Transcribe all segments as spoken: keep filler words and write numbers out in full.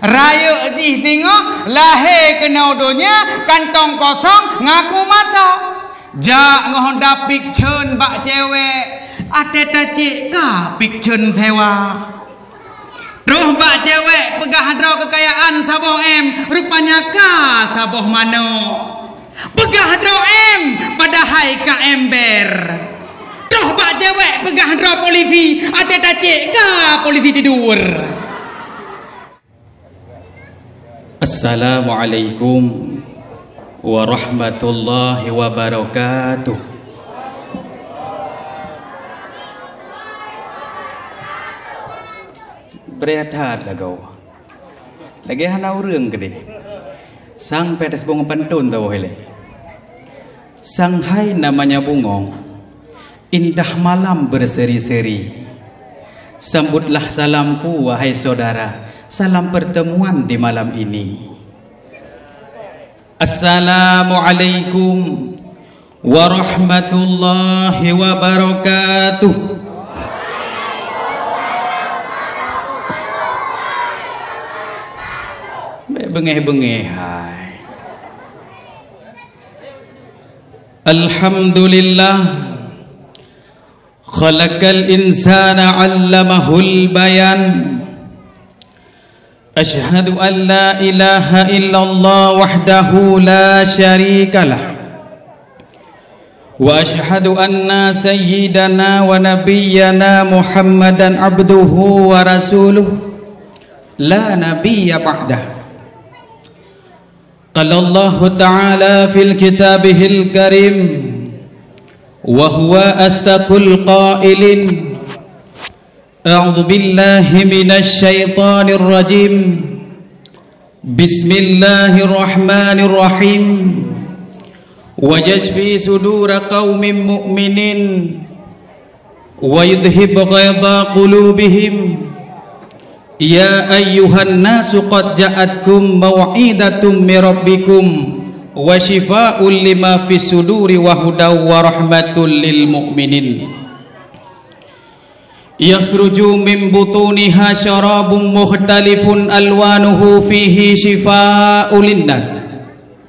Rayeuk jih singoh lahé keunoe donya, kantong kosong ngaku masoe. Jak ngon Honda Vixion bak cewek, até tacék ka Vixion sewa. Troh bak cewek peugah droe keukayaan saboh M, rupanya ka saboh manok. Peugah droe M, padahai ka ember. Troh bak cewek peugah droe polisi, até tacék ka polisi tidur. Assalamualaikum warahmatullahi wabarakatuh. Beureuhat that lagoe. Lagèe hana ureueng keudeh. Sang pih teuseubung pantôn tawoe ilèe. Sang hai namanya bungong, indah malam berseri-seri. Sambutlah salamku, wahai saudara, salam pertemuan di malam ini. Assalamualaikum warahmatullahi wabarakatuh. Bèk beungéh-beungéh hai. Alhamdulillah. Khalaqal insana 'allamahul bayan. Asyhadu an la ilaha illallah wahdahu la syarikalah. Wa asyhadu anna sayyidana wa nabiyyana Muhammadan abduhu wa rasuluh. La nabiyya ba'dah. Qala Allahu ta'ala fil kitabihil karim, wa huwa asdaqul qailin. A'udzu billahi minasy syaithanir rajim. Bismillahirrahmanirrahim. Wa yashfi sudura qaumin mu'minin. Wa yudhhib ghaidha qulubihim. Ya ayyuhan nasu qad ja'atkum mau'izatum mir rabbikum wa syifaa'un lima fis suduri wa hudaw wa rahmatul lil mu'minin. Yakhruju min butuniha syarabun mukhtalifun alwanuhu fihi syifaa'un linnas.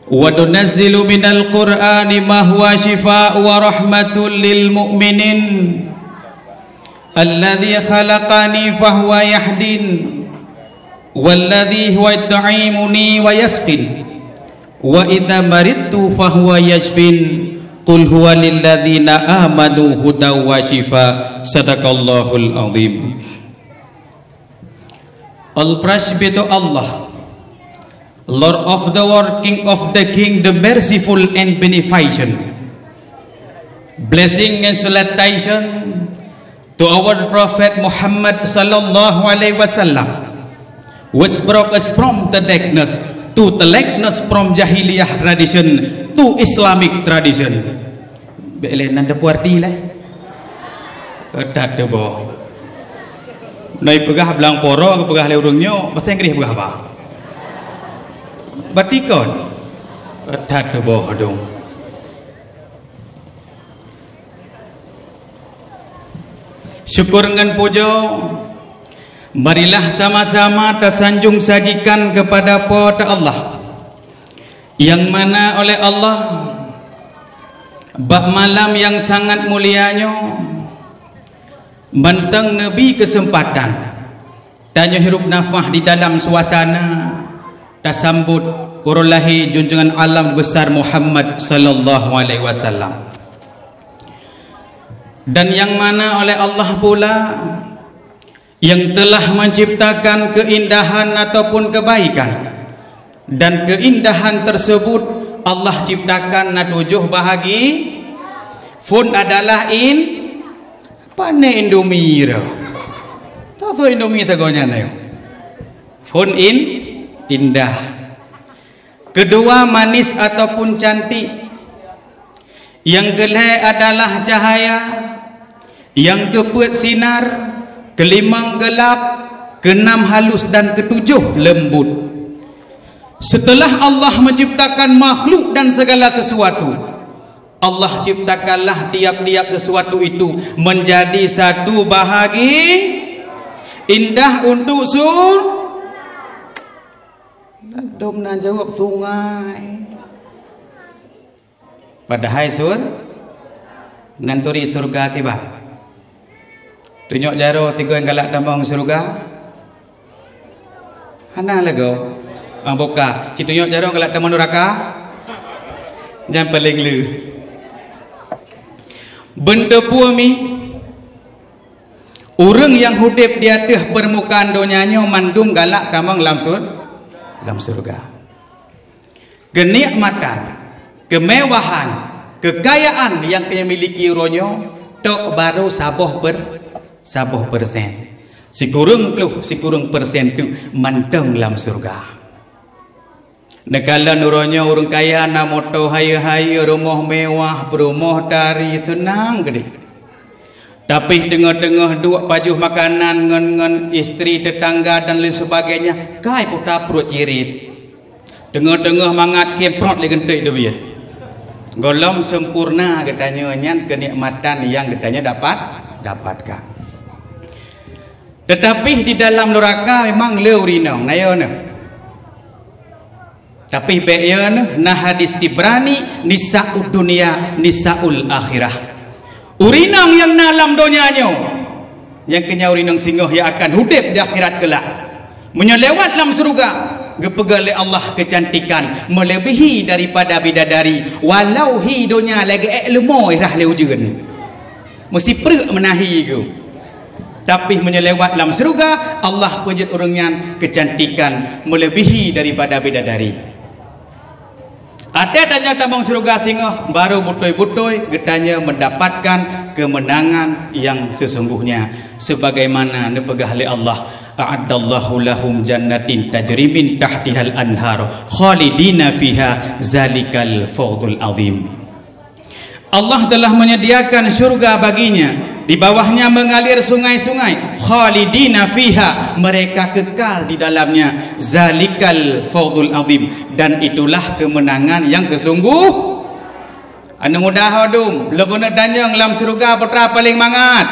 Wa nunazzilu minal Qur'ani ma huwa syifaa'un wa rahmatul lil mu'minin. Alladzi khalaqani fahuwa yahdin. Walladzi huwa yut'imuni wa yasqin. Wa idza maridtu fahuwa yashfin. Qul huwa lilladzina amanu hudaw wa syifa. Sadaqallahul azim. All praise be to Allah, Lord of the world, King of the king, the merciful and beneficent. Blessing and salutation to our Prophet Muhammad sallallahu alaihi wasallam, which brought us from the darkness to the likeness, from jahiliyah tradition to Islamic tradition. Bèk lé nan teupuarti lé. That teuboh. Noi peugah blang poro, peugah lé ureueng nyoe, bahasa Inggris peugah apa? Batikon. That teuboh dong. Syukur ngon pujoe, marilah sama-sama tasanjong sajikan kepada Po teu Allah. Nyang mana oleh Allah, bak malam nyang sangat mulia nyoe, mantong neubri keuseumpatan tanyoe hirup nafah di dalam suasana tasambot uroe lahé junjungan alam besar Muhammad sallallahu alaihi wasallam. Dan nyang mana oleh Allah pula, nyang telah menciptakan keindahan ataupun kebaikan, dan keindahan tersebut Allah ciptakan na tujoh bahagi. Phôn adalah in-, pane Indomie tu. Tahu Indomie sagoe nyan ayo. Phôn in-, indah. Kedua, manis ataupun cantik. Nyang keulhèe adalah cahaya, nyang keupeuet sinar, keulimong geulap, keunam halus dan keutujoh leumbut. Setelah Allah menciptakan makhluk dan segala sesuatu, Allah ciptakanlah tiap-tiap sesuatu itu menjadi satu bahagi indah untuk su-, Dum na jaweueb sungai. Padahai sur-, nan turi syeuruga kiban. Tunyok jaroe sigoe galak tamong syeuruga. Hana lagoe. Ah, buka. Ci tunyok jaroe galak tamong nuraka. Nyan paleng le. Beunteupue mi, ureuëng nyang udeb di ateueh peurmukaan donya nyoe mandum galak tamong lam sur-, lam syeuruga. Keunikmatan, keumewahan, keukayaan nyang geumiliki uroe nyoe tok barô saboh per-, saboh persen. Sikureueng ploh, sikureueng persen teuk mantong lam syeuruga. Neukalon uroe nyoe ureuëng kaya na moto hayeue-hayeue, rumoh mewah, peurumoh tari, seunang keudeh. Tapi teungoh-teungoh duek pajoh makanan ngon, ngon istri, tetangga dan lain sebagainya, kai puta pruet jirit. Teungoh-teungoh mangat kiprot lé geunteuk teubiet. Gohlom sempurna geutanyoe nyan keunikmatan nyang geutanyoe dapat, dapatkan. Tetapi di dalam nuraka memang le ureuëng inong, na yo nyoe. Tapi bék yo nyoe, na hadis Tibrani, "Nisaud dunya, nisaul akhirah." Ureuëng inong nyang na lam donya nyoe, nyang keuh nyan ureuëng inong singoh nyang akan udeb di akhirat keulak. Meunyoe lewat lam syeuruga, geupeugah lé Allah keucantikan meuleubèhi daripada bidadari, walau hi donya lagèe ék leumo irah lé ujeuen. Meusipreuk meunahi geuh. Tapi meunyoe lewat lam syeuruga, Allah peujeuet ureuëng nyan keucantikan meuleubèhi daripada bidadari. Até tanyoe tamong syeuruga singoh, barô beutôi-beutôi geutanyoe mendapatkan keumeunangan nyang seusungguhnya, sebagaimana neupeugah lé Allah, "A'addallahu lahum jannatin tajri min tahtihal anhar, khalidina fiha, zalikal fawzul azim." Allah telah menyediakan syurga baginya, di bawahnya mengalir sungai-sungai, khalidina fiha, mereka kekal di dalamnya, zalikal fawzul azim, dan itulah kemenangan yang sesungguh. Aneuk muda ho dum, lôn keuneuk tanyong lam syurga putra paling mangat.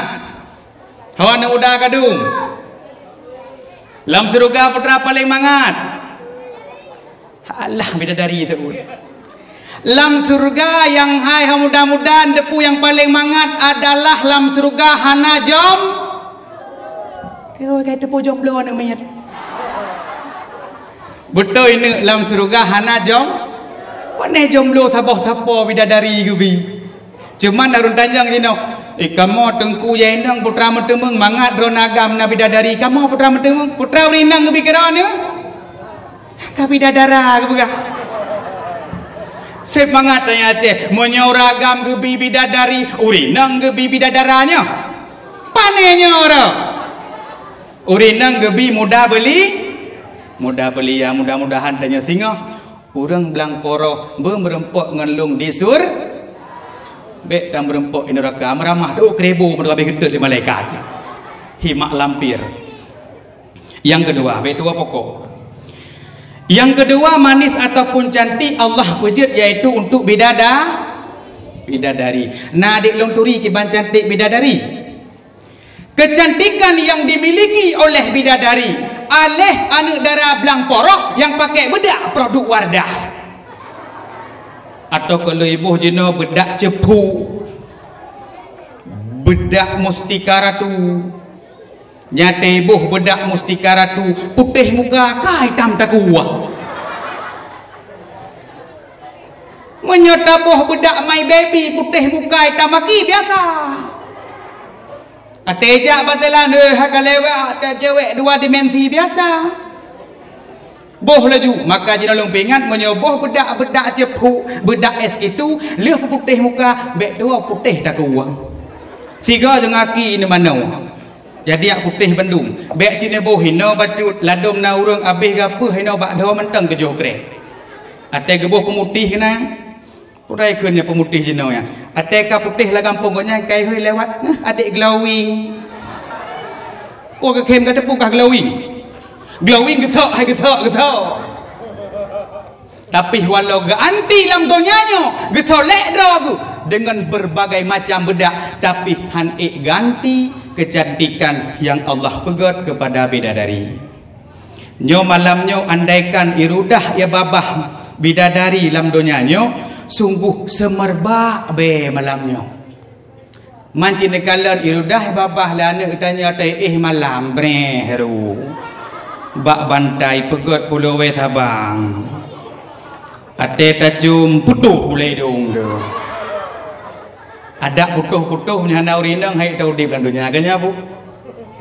Ho aneuk muda ka dum. Lam syurga putra paling mangat. Alah, bidadari tu. Lam syurga nyang hai ho muda-muda, teupeue nyang paling mangat adalah lam syurga hana jom. Teuh, kai teupeue jomblo aneuk miet. Beutôi neuk lam syurga hana jom. Pane jomblo saboh sapo bidadari geubi. Cuman ureueng tanyong jinoe, "Eh, kamoe Teungku Jai Inong putra meuteumeung mangat droeneuh agam na bidadari, kamoe putra meuteumeung, putra ureueng inong geubi keudroe nyoe?" Ka bidadara geupeugah. Sép mangat tanyong Aceh, meunyoe ureueng agam geubi bidadari, ureueng inong geubi bidadara nyoe? Pane nyoe ureueng? Ureueng inong geubi muda beuli-, muda belia, mudah-mudahan tanyoe singoh. Ureueng blang poroh beumeureumpok ngon lôn di sur-, bék tameureumpok di neuraka, meuramah dua keu ribèe meudua habéh geutot lé malaikat. Hi mak lampir. Nyang keudua, bék dua pokok. Nyang keudua, manis ataupun cantik Allah peujeuet yaitu untuk bidada-, bidadari. Na adik lôn turi kiban cantik bidadari? Kecantikan yang dimiliki oleh bidadari, aléh aneuk dara blang poroh nyang pakai beudak produk Wardah. Atau kalau iboh jinoe beudak ceuphu, beudak mustika ratu. Nyan iboh beudak mustika ratu, putéh muka ka itam takue. Meunyoe taboh beudak My Baby, putéh muka itam aki biasa. Até jak bak jalan, eh, ka lewat, ka cewek dua dimensi biasa. Boh laju, maka jinoe lôn peuingat, meunyoe boh beudak-beudak ceuphu, beudak es itu, lheueh peuputéh muka, bék tuwoe putéh takue. Sigoe jong aki neumanoe. Jadi jak putéh bandum. Bék cit neuboh inoe bacut, ladôm na ureueng abéh gapeuh inoe bak dhoe mantong tujoh krek. Até geuboh peumutéh keunan. Purai kheun nyang peumutéh jinoe nyan. Até ka putéh lam gampông gobnyan, kai hôi lewat, "Nah, adék glowing." Oh, geukheun ka teupeue kah glowing. Glowing geusok, hai geusok, geusok. Tapi walau geuanti lam donya nyoe, geusolek droe geuh dengan berbagai macam beudak, tapi han ék ganti kecantikan yang Allah peugét kepada bidadari. Nyoe malam nyoe andaikan irudah ya babah bidadari lam donya nyoe, sungguh seumeubak bée malam nyoe. Man cit neukalon irudah babah lé aneuk geutanyoe teuéh malam breh ru. Bak bantai peugét pulo wée sabang. Até tacum putôh ulée dong tu. Adak putôh-putôh nyan hana ureueng inong hai teu udeb lam donya, kan nyan, Bu?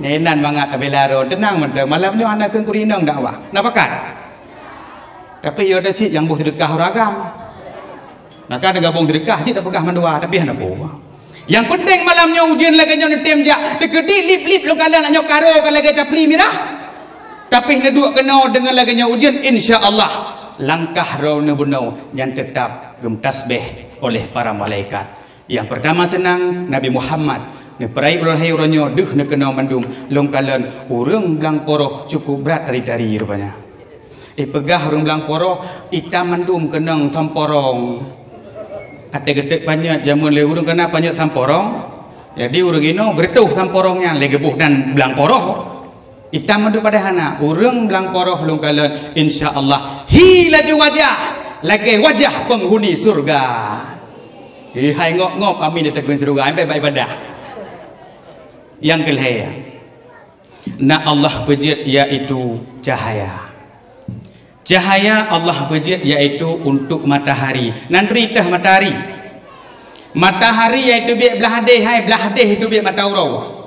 Nyan inan mangat tabila ron, teunang mantong. Malam nyoe hana keu ureueng inong dakwah. Na pakat? Tapi yo teucit nyang boh seudeukah ureueng agam. Maka neugabong seudeukah cit tapeugah mandua, tapi hana peue. Nyang peunteng malam nyoe ujeuen lagée nyoe neutem jak, teukeudi lip-lip lôn kalon nyoe karo ka lagée capli mirah. Tapi neuduek keunoe deungon lagée nyoe ujeuen, insya Allah langkah droeneuh bunoe nyan teutab geumeutasbeh oleh para malaikat. Nyang peurtama seunang Nabi Muhammad, neupeurayek ulôn hai uroe nyoe deuh neukeunoe mandum, lôn kalon ureueng blang poroh cukup brat tari-tari rupanya. Ipeugah ureueng blang poroh, itam mandum keunong samporong. Até geutek panyöt jameun lé ureueng kana panyöt samporong. Jadi ureueng inoe geureutôh samporong nyan lé geuboh nan blang poroh. Itam mandum padahai hana, ureueng blang poroh lôn kalon, insya Allah hi laju wajah lagée wajah peunghuni syeuruga. Ih, hai ngop-ngop amin di teukun syeuruga, sampai bak ibadah. Nyang keulhée, na Allah peujeuet yaitu cahaya. Cahaya Allah peujeuet yaitu untuk matahari. Nan bri teuh matahari. Matahari yaitu biet blah deh, hai blah deh itu biet mata uroe.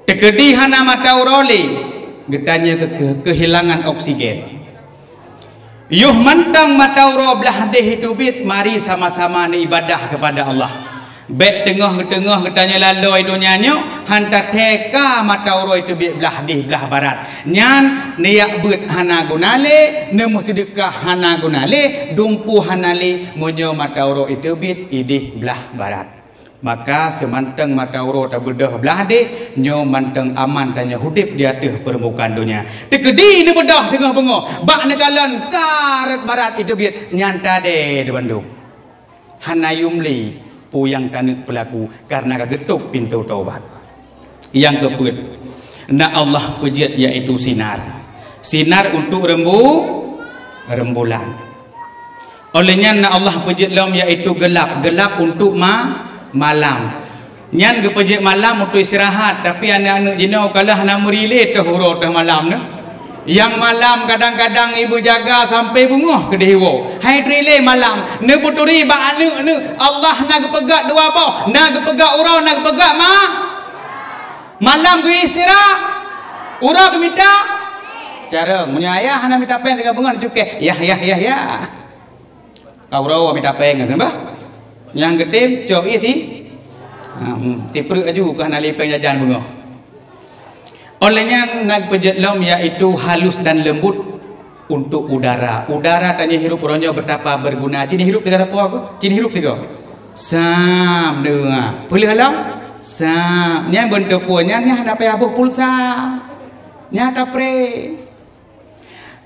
Teukeudi hana mata uroe lé, geutanyoe ke, ke, kehilangan oksigen. Yoh mantong mata uroe blah deh itu biet, mari sama-sama neuibadah kepada Allah. Bék teungoh-teungoh geutanyoe laloi donya nyoe, han tateuka mata uroe teubiet blah deh blah barat. Nyan neujak beuet hana guna lé, neumeuseudeukah hana guna lé, dumpeue hana lé, meunyoe mata uroe teubiet ideh blah barat. Maka seumantong mata uroe tabeudôh blah deh, nyoe mantong aman tanyoe udeb di ateueh peurmukaan donya. Teukeudi neubeudôh teungoh beungoh, bak neukalon ka rot barat teubiet, nyan tadé di bandum. Hana yum lé peue nyang taneuk peulaku, kareuna ka geutôb pintoe taubat. Nyang keupeuet, na Allah peujeuet yaitu sinar. Sinar untuk rembu-, rembulan. Óh lheueh nyan na Allah peujeuet lom yaitu geulab, geulab untuk ma-, malam. Nyan geupeujeuet malam untuk istirahat, tapi aneuk-aneuk jinoe ka lheueh hana meuri lé teuh uroe teuh malam nyoe. Nyang malam kadang-kadang ibu jaga sampai beungoh keudeh iwoe. Hai turi lé malam, neupeuturi bak aneuk-aneuk, Allah na geupeugah dua boh, na geupeugah uroe, na geupeugah ma-, malam geuistira-, uroe geumita. Cara meunyoe ayah hana mita péng tiga beungoh cukéh, yah, yah, yah, yah. Ka uroe mita péng kan bah? Nyang geutem cok ié si. Ha, hmm, tipreuk aju ka hana lé péng jajan beungoh. Óh lheueh nyan na geupeujeuet lom yaitu halus dan lembut untuk udara. Udara tanyoe hirup uroe nyoe betapa berguna. Cit hirup tiga sapo aku? Cit hirup tiga. Sam deungoe. Peuleueh lom? Sam. Nyan beuntuk peue nyan, nyan hana payah boh pulsa. Nyan tapre.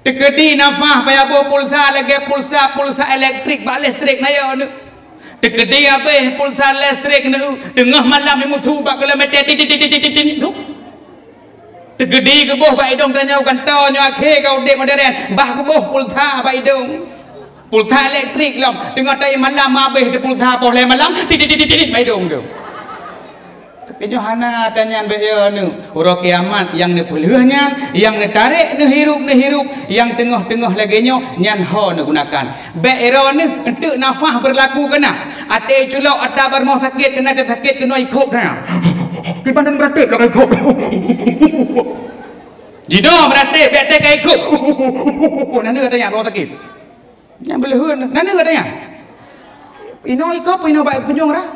Teukeudi nafah payah boh pulsa lagée pulsa-pulsa elektrik bak listrik na yo neu. Teukeudi habéh pulsa listrik neu, teungoh malam imusu bak kilometer tit, tit, tit, tit, tit, tit, tu. Teukeudi geuboh bak idong tanyoe gantoe nyoe akhé ka udeb modern, bah geuboh pulsa bak idong. Pulsa elektrik lom, teungoh tai malam habéh teu pulsa poh lhée malam, tit, tit, tit, tit, tit, bak idong tu. Tapi nyoe hana ata nyan bék yo neu. Uroe kiamat nyang neupeuleueh nyan, nyang neutarek neuhirup-neuhirup, nyang teungoh-teungoh lagée nyoe, nyan ho neugunakan. Bék iro neu, enteuk nafah beurlaku keunan. Até culok, ata barmoh sakét keunan, até sakét keunoe ikop na. Kiban dan beuratéb lakée ikop. Jinoe beuratéb, bék teuka ikop. Na neu ata nyan barmoh sakét. Nyang beuleuheun, na neu ata nyan. Inoe ikop, inoe bak kunjong rah.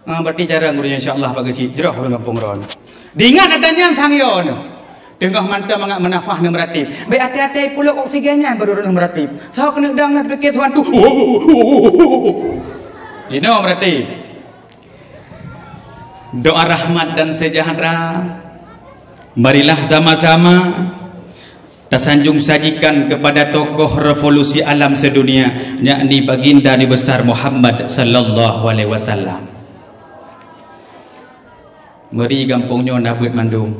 Ah, berarti jarang guru insya Allah bagi si jroh ureueng gampông ron. Diingat ata nyan sang yo neu. Teungoh mantong mangat meunafah neu meuratéb. Bék até-até pulok oksigen nyan baru neu meuratéb. Saho keuneuk dang na pike suatu. Inoe meuratéb. Doa rahmat dan sejahtera. Marilah sama-sama tasanjung sajikan kepada tokoh revolusi alam sedunia, yakni Baginda Nabi Besar Muhammad sallallahu alaihi wasallam. Meuri gampông nyoe na beuet mandum.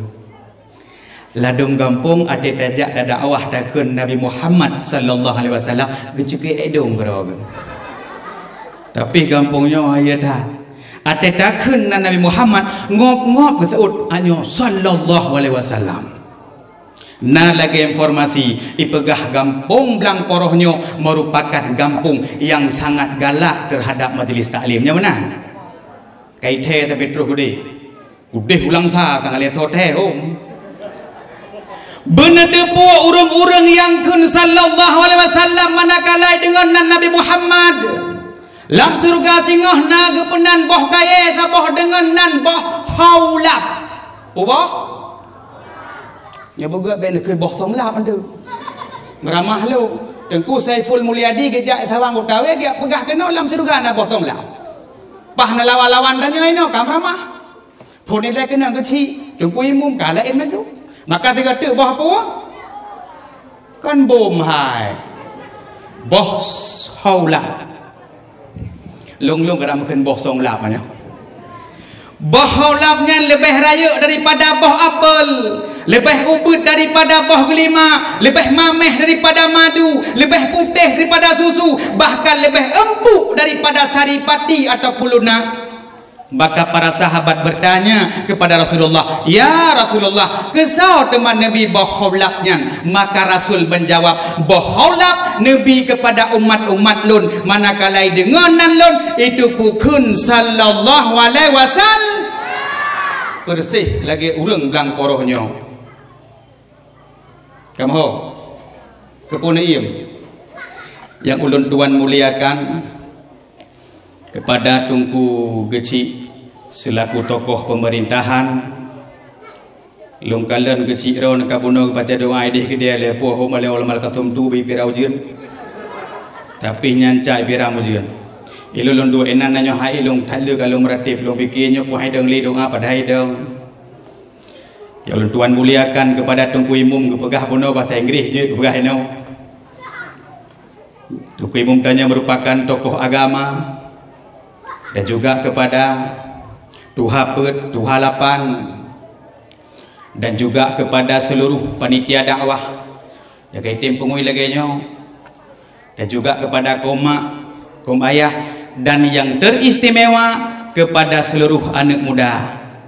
Ladôm gampông até tajak tadakwah takheun Nabi Muhammad sallallahu alaihi wasallam geucukik idông keudroe geuh. Tapi gampông nyoe hayeue that. Até takheun nan Nabi Muhammad ngop-ngop geuseuôt anyoe sallallahu alaihi wasallam. Na lagée informasi ipeugah gampông Blang Poroh nyoe meurupakan gampông nyang sangat galak teuhadab majlis taklim. Nyoe meunan? Kai thée tapi troh udeh. Udeh ulang sa tangah lhée soe thée hom. Beuneuteupeu ureuëng-ureuëng nyang kheun sallallahu alaihi wasallam manakala deungon nan Nabi Muhammad. Lam syeuruga singoh na geupeunan boh kayée saboh deungon nan boh haulab. Uboh? Nyoe beugét bék neukheun boh songlab antu. Meuramah lom. Teungku Saiful Mulyadi geujak sawang utawe geujak peugah keunoe lam syeuruga na boh songlab. Bah na lawan-lawan tanyoe inoe ka meuramah. Phon ilée keunoe geuchik, Teungku Imum ka laén mandum. Maka sigoe teuk boh peue? Kon bom hai. Boh haulab. Lôn-lôn kadang meukeun boh songlab nyoe. Boh haulab nyan leubeh rayeuk daripada boh apel, leubeh ubit daripada boh gulima, leubeh mameh daripada madu, leubeh putéh daripada susu, bahkan leubeh empuk daripada saripati ataupun lunak. Maka para sahabat bertanya kepada Rasulullah, "Ya Rasulullah, keusoe teuma Nabi boh haulab nyan?" Maka Rasul menjawab, "Boh haulab Nabi kepada umat-umat lôn, manakala deungon nan lôn, itu pukheun sallallahu alaihi wasallam." Persis lagée ureuëng Blang Poroh nyoe. Kamoe ho, keupeue neuiem? Nyang ulôn tuan muliakan, kepada Teungku Geuchik selaku tokoh pemerintahan, lôn kalon Geuchik droeneuh ka bunoe geubaca doa ideh keudeh lé puih hom lé ulama katum tu bi pira ujeuen. Tapi nyan cai pira ujeuen. Ilôn lôn duek inan nyoe hai lôn that lé ka lôn meuratéb, lôn pike nyoe puih hai dong lé doa padahai dong. Ya ulôn tuan muliakan kepada Teungku Imum geupeugah bunoe bahasa Inggris jeuet geupeugah inoe. Teungku Imum tanyoe merupakan tokoh agama dan juga kepada tuha peuet, tuha lapan dan juga kepada seluruh panitia dakwah. Nyang ka item peungui lagée nyoe, dan juga kepada kaum mak, kaum ayah, dan yang teristimewa kepada seluruh aneuk muda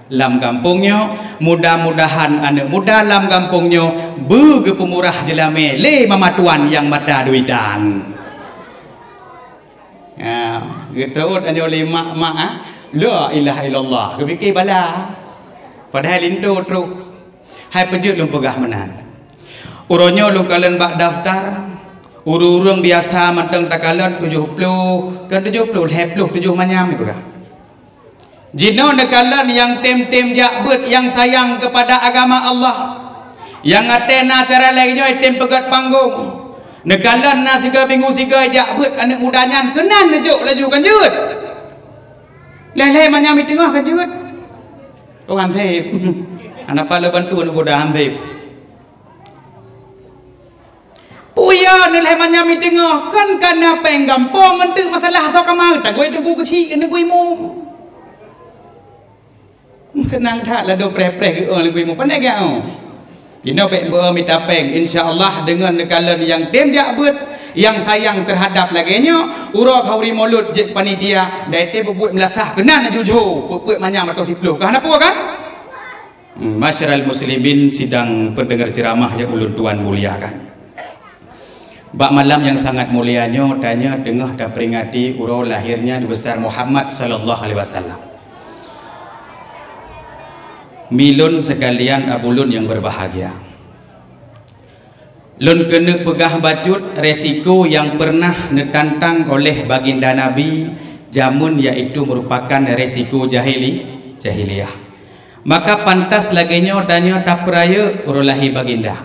lam gampông nyoe. Mudah-mudahan aneuk muda lam gampông nyoe beugeupeumurah jeulamé lé mama tuan nyang mata duitan. Ya, geuteuôt anyoe lé mak-mak, ah. La ilaha illallah. Geupike bala. Padahai linto troh. Hai peujeuet lôn peugah meunan. Uroe nyoe lôn kalon bak daftar, ureuëng-ureuëng biasa mantong takalon tujoh ploh, kon tujoh ploh, lhée ploh tujoh manyam ipeugah. Jinoe neukalon nyang tem-tem jak beuet nyang sayang keupada agama Allah. Nyang até na cara lagée nyoe tem peugét panggong. Neukalon na sigoe bingung sigoe jak beuet aneuk muda nyan keunan neujok laju kan jeuet. Lhée-lhée manyam i teungoh kan jeuet. Oh, han sép. Hana paloe bantu aneuk muda han sép. Peue ya neulhée manyam i teungoh, kan kana péng gampông eunteuk masalah soe kama, tagui teungku keuchik keuneuk imum. Seunang that ladôm preh-preh geuong teungku imum. Pandai geuong. Jinoe bék beu mita péng, insya Allah deungon neukalon nyang tem jak beuet, nyang sayang teuhadab lagée nyoe, uroe khauri mulod jeuet panitia, dai té beubuet meulasah keunan jujô, peuet-peuet manyam atau siploh. Ka hana peue kan? Masyarul muslimin sidang pendengar ceramah nyang ulôn tuan muliakan. Bak malam nyang sangat mulia nyoe, tanyoe teungoh taperingati uroe lahirnya Nabi besar Muhammad sallallahu alaihi wasallam. Milon sekalian abulon nyang berbahagia. Lôn keuneuk peugah bacut resiko nyang pernah neutantang oleh baginda Nabi jameun, yaitu merupakan resiko jahili-, jahiliyah. Maka pantas lagée nyoe tanyoe tapeurayeuk uroe lahé baginda.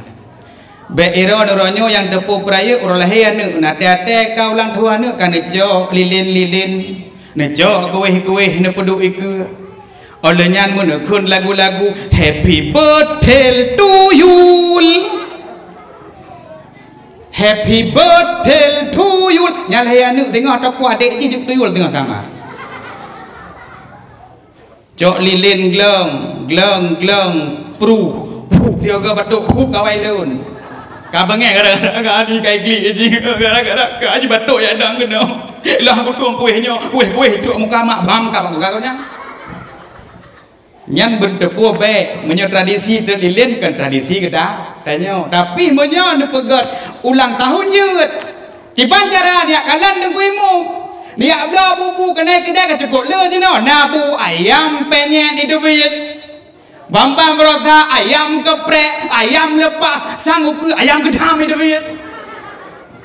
Bék iron uroe nyoe nyang teupeu peurayeuk uroe lahé aneuk, na até-até ka ulang tahun aneuk ka neucok lilin-lilin, neucok kuéh-kuéh, neupeuduek ikeue. Óh lheueh nyan meuneukheun lagu-lagu, "Happy birthday to you. Happy birthday to you." Nyan lahé aneuk singoh atawa adék jih jeuet tuyul singoh sama. Cok lilin glong, glong, glong, pruh, Pup, tiga batôk, pup, kawai lôn. Ka beungéh gara-gara ka Haji ka iglik jih, gara-gara ka Haji batôk jak dang keunoe. Lah kutueng kueh nyoe, kueh-kueh trok muka mak bam ka bang ka nyan. Nyan beuteupeue bék, meunyoe tradisi teulilén kon tradisi geuta tanyoe. Tapi meunyoe neupeugét ulang tahun jeuet, kiban cara neujak kalon Teungku Imum, neujak bloe bu-bu keunoe keudè ka cukôp le jinoe, na bu ayam penyet iteubiet. Bambang beurasa ayam keuprek, ayam leupas, sang ukeue ayam geudam iteubiet.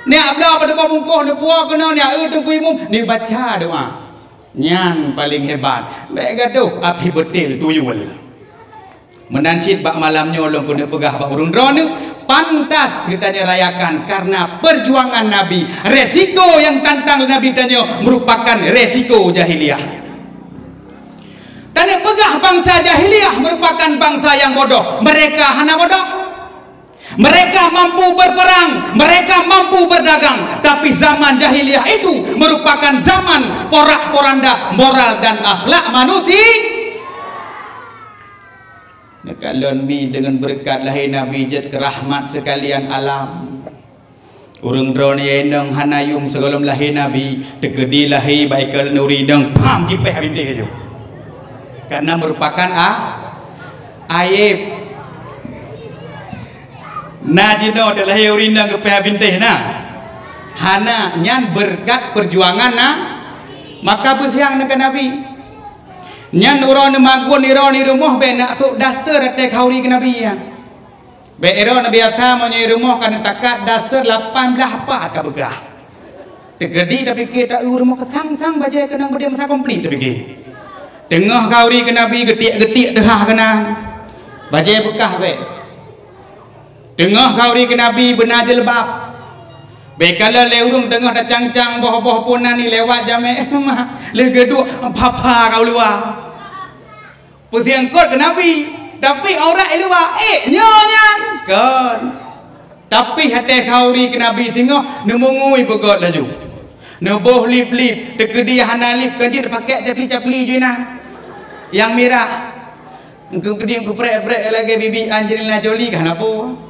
Neujak bloe bak teumpat bungkôh neupuwoe keunoe, neujak eu Teungku Imum, neubaca doa. Nyan paleng hebat. Bék gadoh api beutel tuyul. Meunan cit bak malam nyoe lôn keuneuk peugah bak ureuëng droeneueh, pantas geutanyoe rayakan karena perjuangan Nabi. Resiko nyang tantang lé Nabi tanyoe merupakan resiko jahiliyah. Taneuk peugah bansa jahiliyah merupakan bansa nyang bodoh. Mereka hana bodoh. Mereka mampu berperang, mereka mampu berdagang, tapi zaman jahiliyah itu merupakan zaman porak-poranda moral dan akhlak manusia. Neukalon mi deungon beureukat lahé Nabi jeuet keu rahmat seukalian alam. Ureuëng droeneueh inong hana yuem sigohlom lahé Nabi, teukeudi lahé bak ikalon ureuëng inong, pam jipéh bintéh laju. Karena merupakan a-, aib. Na jinoe teulahé ureuëng inong geupéh bintéh na? Hana, nyan beureukat peujuangan na. Maka beusiang neuh keu Nabi. Nyan uroe neumagun iroe neurumoh bék neusôk daster até khauri keu Nabi nyan. Bék iroe neubiasa meunyoe irumoh ka neutakat daster lapan blaih pat ka beukah. Teukeudi tapike ta-eu rumoh keusang-sang bajée keunong beudé masa komplit tapike. Teungoh khauri keu Nabi geutiek-geutiek teuhah keunan. Bajée beukah bék. Teungoh khauri keu Nabi beuna jilbab. Bék kalon lé ureuëng teungoh tacang-cang boh-boh pun na ni lewat jamé, lheueh geuduek papa ka u luwa. Peusiang kot keu Nabi, tapi aurat i luwa, ék nyoe nyan. Kon. Tapi até khauri keu Nabi singoh neumungui beugöt laju. Neuboh lip-lip, teukeudi hana lip kon jeuet pakèk capli-capli jih na. Nyang mirah. Engkeu keudéh kuprek-prek lagèe bibi Angelina Jolie ka hana peue.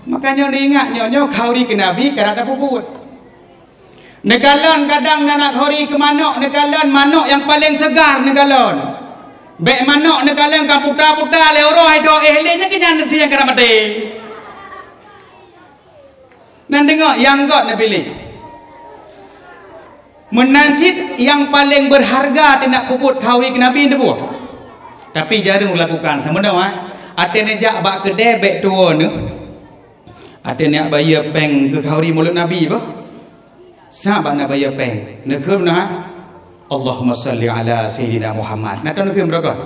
Makajih neuingat nyoe, nyoe khauri keu Nabi ka rab tapeubuet. Neukalon kadang na khauri keu manök, neukalon manök nyang paleng seugar neukalon. Bék manök neukalon ka puta-puta lé uroe hai do éh lé nyan keuh nyan neusieng ka rab maté. Nyan deungoe nyang göt neupiléh. Meunan cit nyang paleng beurharga teunak peubuet khauri keu Nabi teupeue. Tapi jareueng lakukan sameunoe, até neujak bak keudè bék tuwoe neuh. Até neujak bayeue péng keu khauri mulod Nabi bah. Saban na bayeue péng. Neukheun na, "Allahumma shalli ala sayyidina Muhammad." Na tahu neukheun beureukat.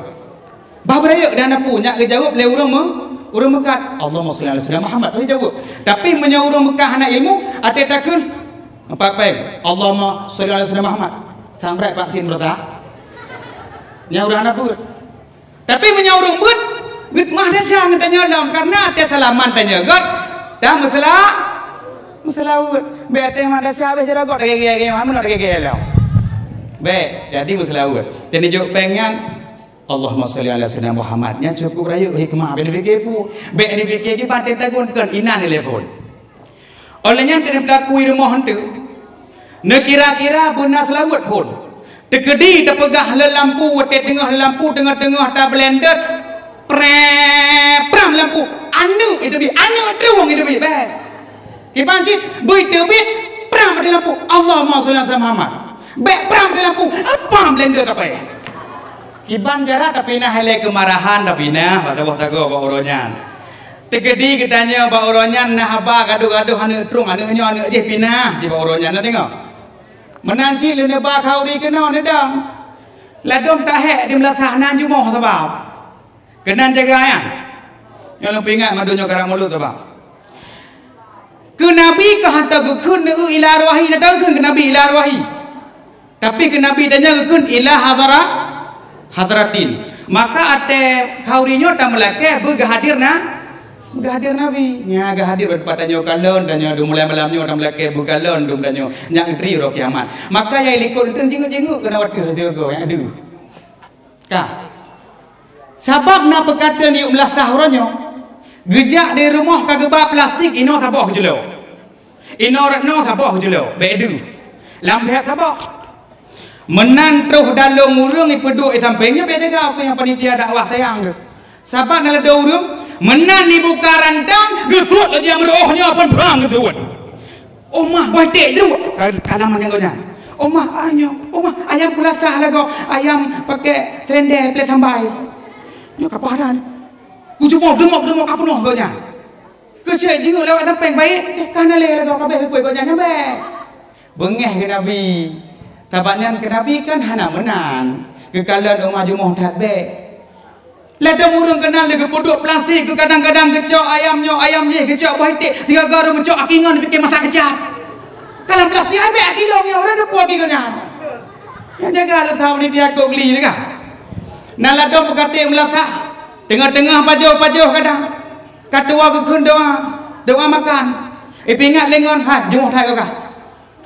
Bah beurayeuk dan na peue nyak geujaweueb lé ureuëng meu-, ureuëng meukat, "Allahumma shalli ala sayyidina Muhammad." Bah jaweueb. Tapi meunyoe ureuëng meukat hana ilmu, até takheun, empat péng, "Allahumma shalli ala sayyidina Muhammad." Sampai pak tin beurata. Nyan ureuëng hana beuet. Tapi meunyoe ureuëng beuet, geuteumah desya ngon tanyoe lom, karena até salaman tanyoe göt, dan meusela-, meuseulaweuet. Bék até mah desya habéh jaroe göt, dagé-gé, meunoe dagé-gé lom. Bék, jadi meuseulaweuet. Jadi jok péng nyan, Allahumma shalli ala sayyidina Muhammad. Nyan cukup rayeuk hikmah, bék neupiké peue. Bék neupiké kiban teuntang gun kon inan telepon. Óh lheueh nyan teupeulaku i rumoh eunteuk. Neukira-kira beuna seulaweuet phon. Teukeudi teupeugah lé lampu, watèe teungoh lé lampu, teungoh-teungoh tablender, preh, pram lampu. Aneuk iteubiet, aneuk trueng iteubiet, bék. Kiban cit, beu iteubiet, pram di lampu. Allahumma shalli ala Muhammad. Bék pram di lampu, pram blender tapéh. Kiban cara tapinah ilèe keumarahan tapinah, bak saboh sagoe bak uroe nyan. Teukeudi geutanyoe bak uroe nyan na haba gadôh-gadôh aneuk trueng, aneuk nyoe aneuk jih pinah, si bak uroe nyan na deungoe. Meunan cit lheueh neuba khauri keunoe neudong. Ladôm tahék di meulasah nan jumoh sabab. Keunan jaga nyan. Nyoe lôn peuingat meudoe nyoe karab mulod sabab. Keu Nabi ka hantom geukheun neu ila arwahi, na tahu kheun keu Nabi ila arwahi. Tapi keu Nabi tanyoe geukheun ila hadara, hadratin. Maka até khauri nyoe tameulakée beugeuhadir na, beugeuhadir Nabi. Nya geuhadir bak teumpat tanyoe kalon, tanyoe dum mulai malam nyoe tameulakée beukalon dum tanyoe nyang geutri uroe kiamat. Maka nyang likot eunteuk jinguk-jinguk keunan watée sigoe nyang deuh. Ka. Sabab na peukatan yuk meulasah uroe nyoe. Geujak di rumoh ka geuba plastik, inoe saboh jeulo. Inoe reutnoe saboh jeulo, bék deuh. Lam bhét saboh. Meunan troh dalong ureuëng ipeuduek i sampéng nyoe, bék jaga, keu nyang panitia dakwah sayang tu. Sabab na ladôm ureuëng, meunan ibuka rantang, geusuet laju nyang reuôh nyoe pun prang geusuet. Omah boh ték jruet, ka-, kalang mandang gobnyan. Omah, ah, nyoe, omah, ayam kulasah lagoe, ayam pakai serendeng, plét sambai. Nyoe ka padan. Kucuboh deumok-deumok ka peunoh gobnyan. Keusiek jingeuek lewat sampéng baik, eh, ka na lé lagoe ka abéh geupeuet gobnyan nyang bék. Beungéh keu Nabi. Sabab nyan keu Nabi kan hana meunan. Geukalon omah jumoh that bék. Ladôm ureuëng keunan lé geupeuduek plastik, kadang-kadang geucok ayam nyoe, ayam jéh, geucok boh iték, sigaga ureuëng geucok aki ngon dipike masak keucap. Ka lam plastik, ai bék aki lôn nyoe, ureuëng teupeue aki gobnyan. Nyang jaga leusa panitia kok geli teuka. Na ladôm peukaték meulasah, teungoh-teungoh pajoh-pajoh kadang. Ka tuwoe geukheun doa, doa makan. Ipeuingat lé ngon, hai, jumoh that geuh ka.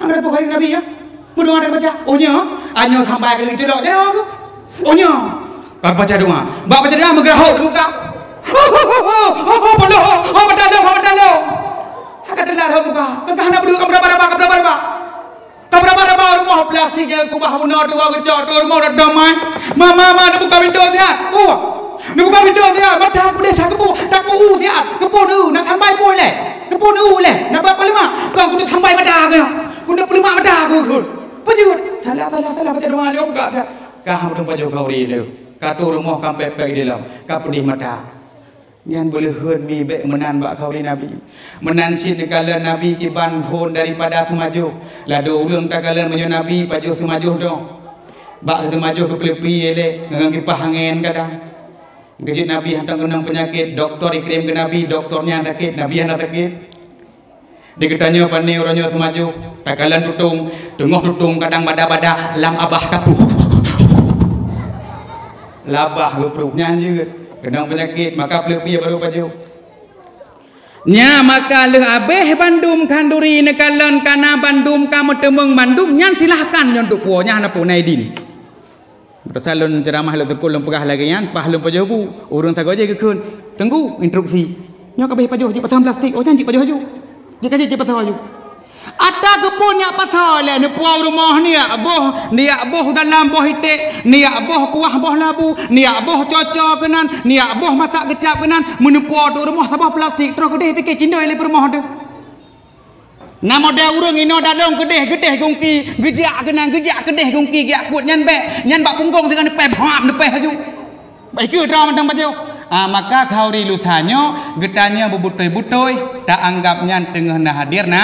Hana teupeue keu Nabi, ya? Meudoa dan baca. Oh, nyoe? Ah, nyoe sampai keu culok jaroe tu. Oh, nyoe? Ka baca doa. Bak baca doa, meugeurahok di muka. Ho, ho, ho, ho, ho, poloh, ho, ho, mata lom, ho, mata lom. Haka teulat ho muka. Ka hana beudua, ka beuraba-raba, ka beuraba-raba. Ka beuraba-raba rumoh plastik nyang kubah bunoe dua geucok, dua rumoh dah damai. Ma, ma, ma, neubuka pintoe siat. Wah. Neubuka pintoe siat. Mata peudeh takeubu, takeu siat. Keupeue, nak sambai peue lé? Keupeue lé? Nak bak panglima? Kau kudu sambai mata kau. Kudu peulemak mata aku, Gun. Peujeuet. Salah, salah, salah, baca doa nyoe buka siat. Ka hana pajoh khauri tu. Ka tu rumoh ka pek-pek di dalam. Ka peudeh mata. Nyan beuleuheun mi bék meunan bak khauri Nabi. Meunan cit neukalon Nabi kiban phon daripada seumajoh. Ladôm ureuëng takalon meunyoe Nabi pajoh seumajoh doh. Bak seumajoh geupeuleupi ilée ngon kipah angén kadang. Geujeuet Nabi hantom keunong peunyakét, dokto ikirém keu Nabi, dokto nyan sakét, Nabi hana sakét. Di geutanyoe pane uroe nyoe seumajoh, takalon tutong, teungoh tutong kadang bada-bada lam abah tapuh. Labah geupruh nyan jeuet, keunong peunyakét, maka peuleupi baru pajoh. Nya maka lheueh abéh bandum khanduri neukalon kana bandum ka meuteumeung bandum nyan silahkan nyoe untuk puwoe nyan hana peue na idin. Meurasa lôn ceuramah lôn teukon lôn peugah lagée nyan, paih lôn pajoh bu. Ureuëng sagoe jih geukheun, "Teungku, instruksi." Nyoe ka abéh pajoh, jeuet pasoe plastik. Oh, nyan jeuet pajoh laju. Jeuet ka jeuet, jeuet pasoe laju. Ata keupeue nyak pasoe lé, neupuwoe rumoh nyak boh, nyak boh dalam boh iték, nyak boh kuah boh labu, nyak boh coco keunan, nyak boh masak keucap keunan, meuneupuwoe duek rumoh saboh plastik, troh keudeh pike cindoi lé peurumoh teuh. Na model ureuëng inoe dalong keudeh, keudeh gungki, geujak keunan, geujak keudeh gungki, geujak kuet nyan bék, nyan bak punggong singoh neupéh, bham, neupéh laju. Bah ikeue droe mantong pajoh. Ah, maka khauri lusa nyoe, geutanyoe beubutôi-butôi, taanggab nyan teungoh na hadir na.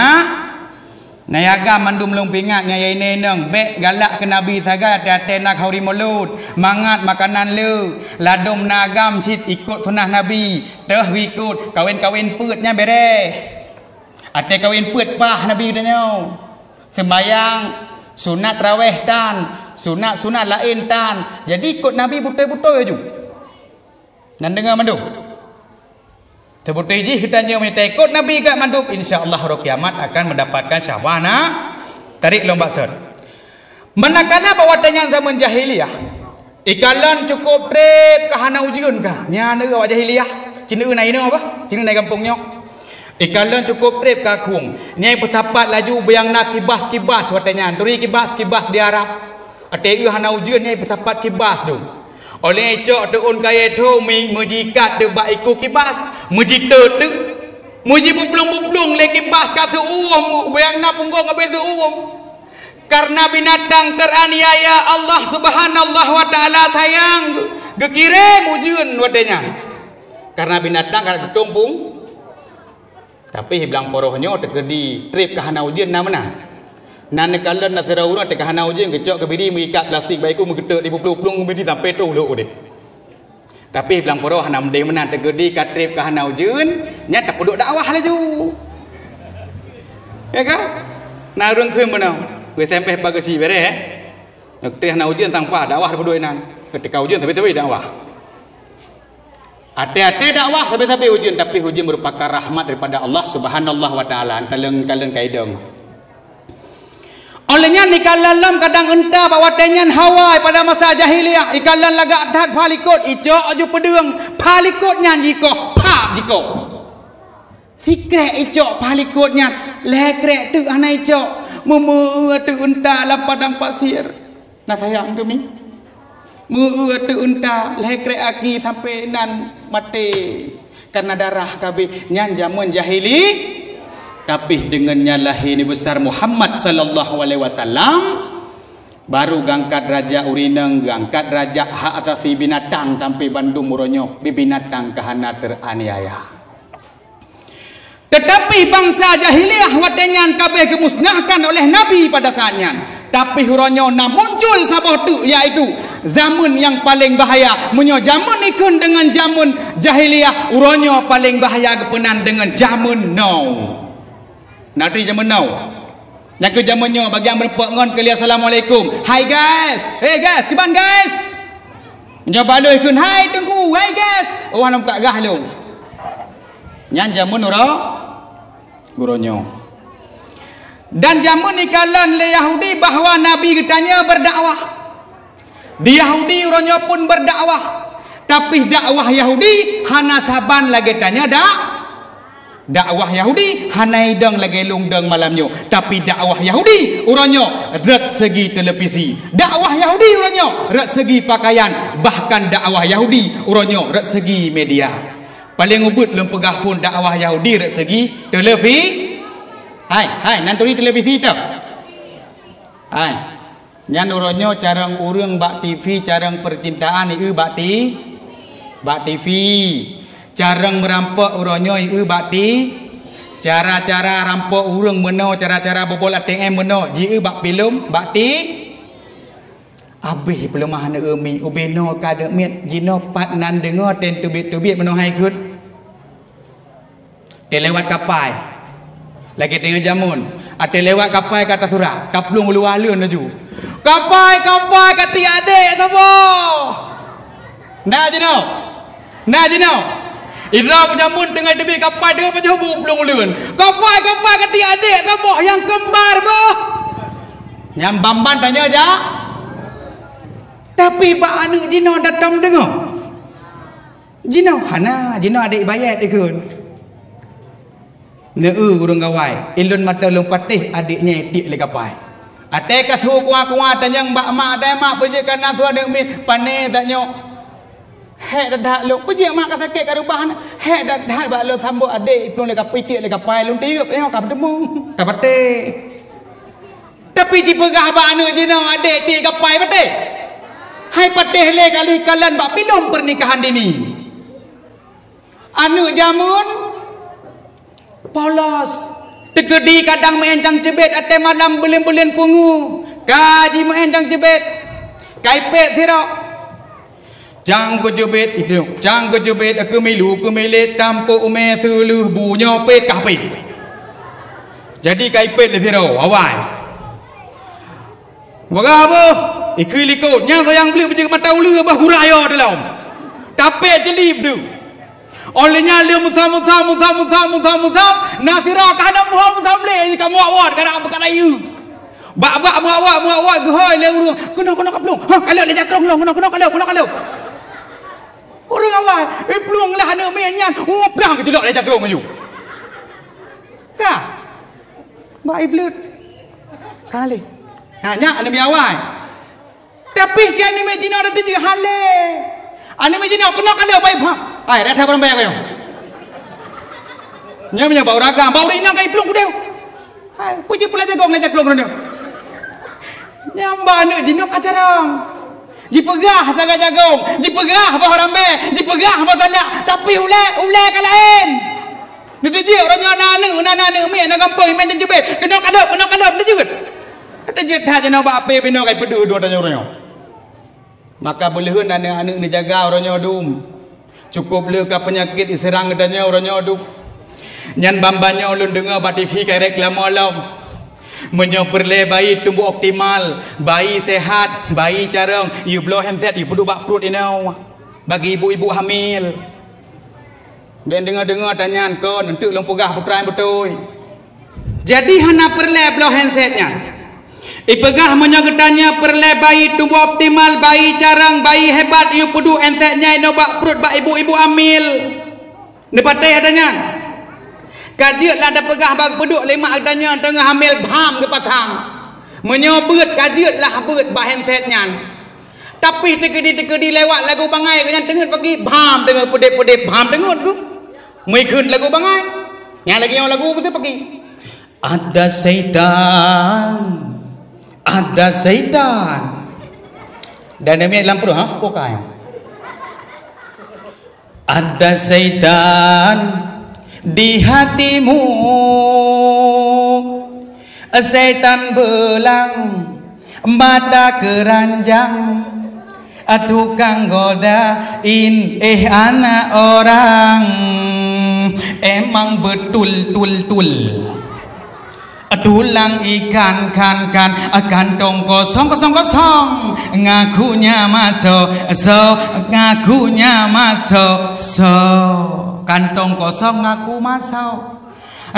Na yagam mandum lôn peuingat nyan ya inong, bék galak keu Nabi sagai até-até na khauri mulod, mangat makanan le, ladôm na agam cit ikot sunah Nabi, teuh geuikot, kawén-kawén peuet nyan bereh. Até kawén peuet paih Nabi geutanyoe. Seumbayang, sunat raweh tan, sunat-sunat laén tan. Jadi ikot Nabi beutôi-beutôi laju. Nan deungoe mandum. Teubeutôi jih geutanyoe meunyoe taikot Nabi gak mandum, insya Allah uroe kiamat akan mendapatkan syafaat na tarik lom baksot. Manakala bak watée nyan zaman jahiliyah, ikalon cukôp treb ka hana ujeuen ka. Nyan awak jahiliyah. Cina na inoe bah, cina na gampông nyoe. Ikalon cukôp treb ka khueng. Nyai peusapat laju beuyang na kibas-kibas watée nyan. Turi kibas-kibas di Arab. Até eu hana ujeuen nyai peusapat kibas dum. Oleh icok teuôn kayée tho mi-, meujikat teubak iku kibas, meujitot teuk. Meujibuplong-buplong lé kibas ka seuuem, beuyang na punggong abéh seuuem. Karena binatang teraniaya Allah Subhanahu wa Taala sayang, geukirém ujeuen watée nyan. Karena binatang ka tutong pung. Tapi blang poroh nyoe teukeudi treb ka hana ujeuen na meunan. Na neukalon na sidroe ureuëng teuka hana ujeuen geucok keubiri meuikat plastik bak iku meugeuteuk di buplueng-buplueng keubiri sampai troh lhok udeb. Tapi blang poroh hana meudeh meunan teukeudi ka treb ka hana ujeuen, nyan tapeuduek dakwah laju. Ya kan? Na ureuëng kheun meunoe, geusempeh pageue si bereh, eh? Treb hana ujeuen tang paih dakwah tapeuduek inan. Ketika ujeuen sabe-sabe dakwah. Até-até dakwah sabe-sabe ujeuen, tapi ujeuen merupakan rahmat daripada Allah Subhanahu wa Taala. Kalon-kalon kaidong. Oleh nyan ikalon lom kadang unta bak watée nyan hawa pada masa jahiliyah, ikalon lagak that pha likot, icok aju peudeueng, pha likot nyan jikoh, pha jikoh. Sikrek icok paha likot nyan, lhèe krek teuk hana icok. Meumeu-eu teuk unta lam padang pasir. Na sayang teumi. Meu-eu teuk unta, lhèe krek aki sampai nan maté. Karena darah ka abéh. Nyan jameun jahili. Tapi deungon nyan lahé Nabi besar Muhammad sallallahu alaihi wasallam, baru geuangkat derajat ureueng inong, geuangkat derajat hak asasi binatang sampai bandum uroe nyoe binatang ka hana teraniaya. Tetapi bansa jahiliah watèe nyan ka abéh geumusnahkan oleh Nabi pada saat nyan. Tapi uroe nyoe na muncul saboh teuk, yaitu zaman nyang paleng bahaya. Meunyoe zaman ikheun deungon zaman jahiliah, uroe nyoe paleng bahaya geupeunan deungon zaman now. Na turi zaman now. Nyang keu zaman nyoe bagi nyang meureumpok ngon keu lé assalamualaikum. "Hai guys, hey guys, kiban guys?" Nyoe bak lôn kheun, "Hai Teungku, hai guys." Oh, hana meukat gah lôn. Nyan zaman uroe, uroe nyoe. Dan zaman ikalon lé Yahudi bahwa Nabi geutanyoe berdakwah. Di Yahudi uroe nyoe pun berdakwah. Tapi dakwah Yahudi hana saban lagèe tanyoe dak. Dakwah Yahudi hana idong lagèe lôn dong malam nyoe. Tapi dakwah Yahudi uroe nyoe rot segi televisi. Dakwah Yahudi uroe nyoe rot segi pakaian. Bahkan dakwah Yahudi uroe nyoe rot segi media. Paleng ubit lôn peugah phon dakwah Yahudi rot segi televi-, hai, hai, nan turi televisi tu. Hai. Nyan uroe nyoe carông ureueng bak TV, carông percintaan ieu bak ti-, bak TV. Carông meurampok uroe nyoe ieu bak ti-, cara-cara rampok ureueng meunoe, cara-cara bobol ATM meunoe, jieu bak filem, bak ti-, abéh peuleumah aneuk miet, ubé noe ka aneuk miet, jinoe pat nan deungoe tem teubiet-teubiet meunoe hai kheun. Teuh lewat kapai. Lagèe teungoh jameun. Ateuh lewat kapai ka tasurat, ka plueng u luwa leuen laju. "Kapai, kapai, ka tiek adék saboh." Na jinoe? Na jinoe? Indra peujameun teungoh teubiet kapai, teungoh pajoh bu plueng u leuen. "Kapai, kapai, ka tiek adék saboh nyang keumbar boh." Nyan ban-ban tanyoe jak. Tapi bak aneuk jinoe datang deungoe. Jinoe hana, jinoe adék ibayat ikheun. Neu-eu ureueng gawai, ilôn mata lôn patéh adék nyan itiek lé kapai. Até ka su kuah-kuah tanyong bak mak, "Dai mak, peue jeuet ka na su aneuk miet pané tanyoe?" "Hék that-that lôn." "Peue jeuet mak ka sakét ka reubah na?" "Hék that-that bak lôn sambot adék iplueng lé kapai, itiek lé kapai lôn tiep nyoe ka peuteumong, ka patéh." Tapi jipeugah bak aneuk jinoe adék tiek kapai patéh. Hai patéh lé kali kalon bak bilom pernikahan dini. Aneuk jameun polos. Teukeudi kadang meu'en cang ceubet até malam buleuen-buleuen pungu. Ka jimeu'en cang ceubet. Ka ipét sidroe. Cang keujeubet idong, cang keujeubet keumilu keumilet tampok umé seuleuh bu nyoe pét kah pét. Jadi ka ipét lé sidroe awai. Wagah boh, ikheun likot, nyang sayang bleuet beujeuet mata uleue bah gura yo dalam. Tapét jeulib deuh. Óh lheueh nyan lheueh musam-musam, musam-musam, musam-musam, na sidroe ka hana muhom musam lé, ka muat-muat, ka na, ka na ieu. Bak-bak muat-muat, muat-muat geuhôi lé ureueng. Keunoe, keunoe ka plueng. Ha, ka lheueh lé jakrong lom, keunoe, keunoe ka lheueh, keunoe ka lheueh. Ureueng awai, iplueng lah aneuk miet nyan. Oh, prang geujeulok lé jakrong laju. Ka. Bak ibleuet. Ka lé. Ha, nyan aneuk miet awai. Tapi si aneuk miet jinoe dak teujeuet halé. Aneuk miet jinoe keunoe ka lheueh bai pham. Ai, dak that barang banyak kayong. Nyan meunyoe bak ureueng agam, bak ureueng inong ka iplueng kudéh. Hai, peue jeuet pula jagong ngon jaklong droeneuh? Nyang bak aneuk jinoe ka carông. Jipeugah sagai jagong, jipeugah boh rambée, jipeugah boh salak, tapi ulée, ulée ka laén. Neuteujiek uroe nyoe na aneuk, na, na aneuk miet, na gampông, imen teujeubet. Keunoe ka lheueh, keunoe ka lheueh, neuteujeut. Neuteujeut that jinoe bak apé binoe ka ipeudeuh dua tanyoe uroe nyoe. Maka beuleuheun aneuk-aneuk neujaga uroe nyoe dum. Cukôp le ka peunyakét iseurang geutanyoe uroe nyoe dum. Nyan ban-ban nyoe lôn deungoe bak TV ka reklame lom. Meunyoe peureulée bayi tumboh optimal, bayi sehat, bayi carông, yue bloe handset, yue peuduek bak pruet inoe. Bagi ibu-ibu hamil. Bék deungoe-deungoe tanyan kon, eunteuk lôn peugah peue nyang beutôi. Jadi hana peureulée bloe handset nyan. Ipeugah meunyoe geutanyoe peureulée bayi tumboh optimal, bayi carông, bayi hebat, yue peuduek handset nyan inoe bak pruet bak ibu-ibu hamil. Neupatéh ata nyan. Ka jeuet lah tapeugah bak peuduek lé mak geutanyoe teungoh hamil bham geupasang. Meunyoe beuet, ka jeuet lah beuet bak handset nyan. Tapi teukeudi-teukeudi lewat lagu bangai geuh nyan teungeut pagi, bham teungeut peudép-peudép, bham teungeut geuh. Meuikheun lagu bangai. Nyang lagèe nyoe lagu meusti pagi. Ada syaitan, ada syaitan. Dan demi lam pruh, ha? Bukai. Ada syaitan di hatimu, syaitan belang mata keranjang, tukang godain, eh, anak orang, emang betul-tul-tul. Tulang ikan kan kan, kantong kosong kosong kosong, ngakunya masuk so, ngakunya masuk so, kantong kosong ngaku masuk.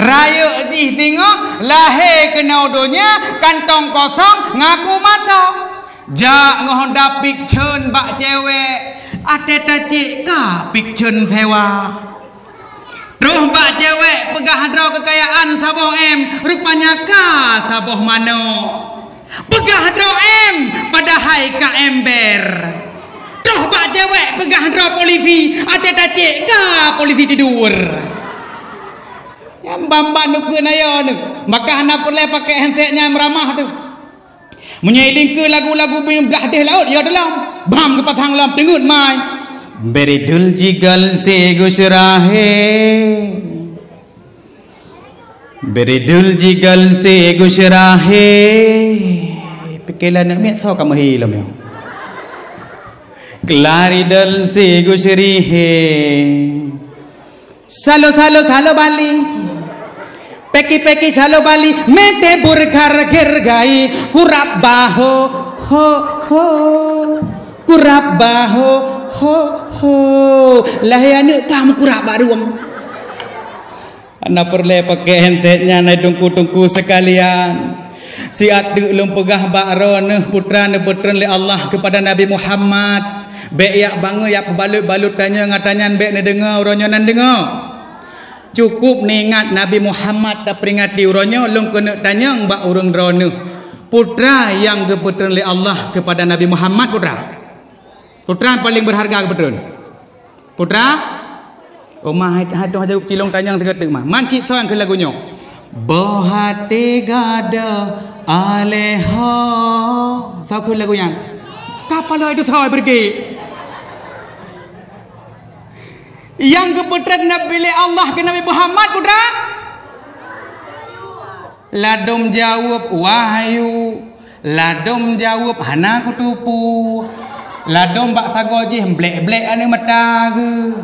Rayeuk jih singoh lahé keunoe donya, kantong kosong ngaku masuk. Jak ngon Honda Vixion bak cewek, até tacék ka Vixion sewa. Troh bak cewek peugah droe keukayaan saboh M, rupanya ka saboh manok. Peugah droe M, padahai ka ember. Troh bak cewek peugah droe polisi, até tacék ka polisi tidur. Nyang ban-ban neukheun ayo neuh, maka hana peureulèe pakai handset nyang meuramah teuh. Meunyoe ilingkeue lagu-lagu beuh blah deh laôt, ya teulam. Bham geupasang lam teungeut mai. Beridul jigal se gusrahe. Beridul jigal se gusrahe. Pike la aneuk miet soe ka meuhi lom nyoe. Kelaridul se gusrihe. Salo, salo, salo Bali. Peki, peki, salo Bali. Mete burkar gergai. Kurab baho, ho, ho. Kurab baho, ho, ho. Lahé aneuk tam kurab bak rueng. Hana peureulèe pakai handset nyan, hai teungku-teungku sekalian. Siat teuk lôn peugah bak droeneuh, putra neupeutreun lé Allah keupada Nabi Muhammad. Bèk yak bangai yak peubalot-balot tanyoe ngon tanyan, bèk neudeungoe uroe nyoe nan deungoe. Cukup neuingat Nabi Muhammad taperingati uroe nyoe, lôn keuneuk tanyong bak ureueng droeneuh. Putra nyang geupeutreun lé Allah keupada Nabi Muhammad, putra? Putra paléng beurharga geupeutreun? Putra? Oma hai, hai tuha jaweueb cilong tanyong sigoe teuk ma. Man cit soe nyang kheun lagu nyoe. Boh até gadoh alèho. Soe kheun lagu nyan? Ka paloi tu soe beureugi. Nyang geupeutreun Nabi lé Allah keu Nabi Muhammad, putra? Ladôm jaweueb wahyu, ladôm jaweueb hana kuteupeu, ladôm bak sagoe jih mblek-blek aneuk mata geuh.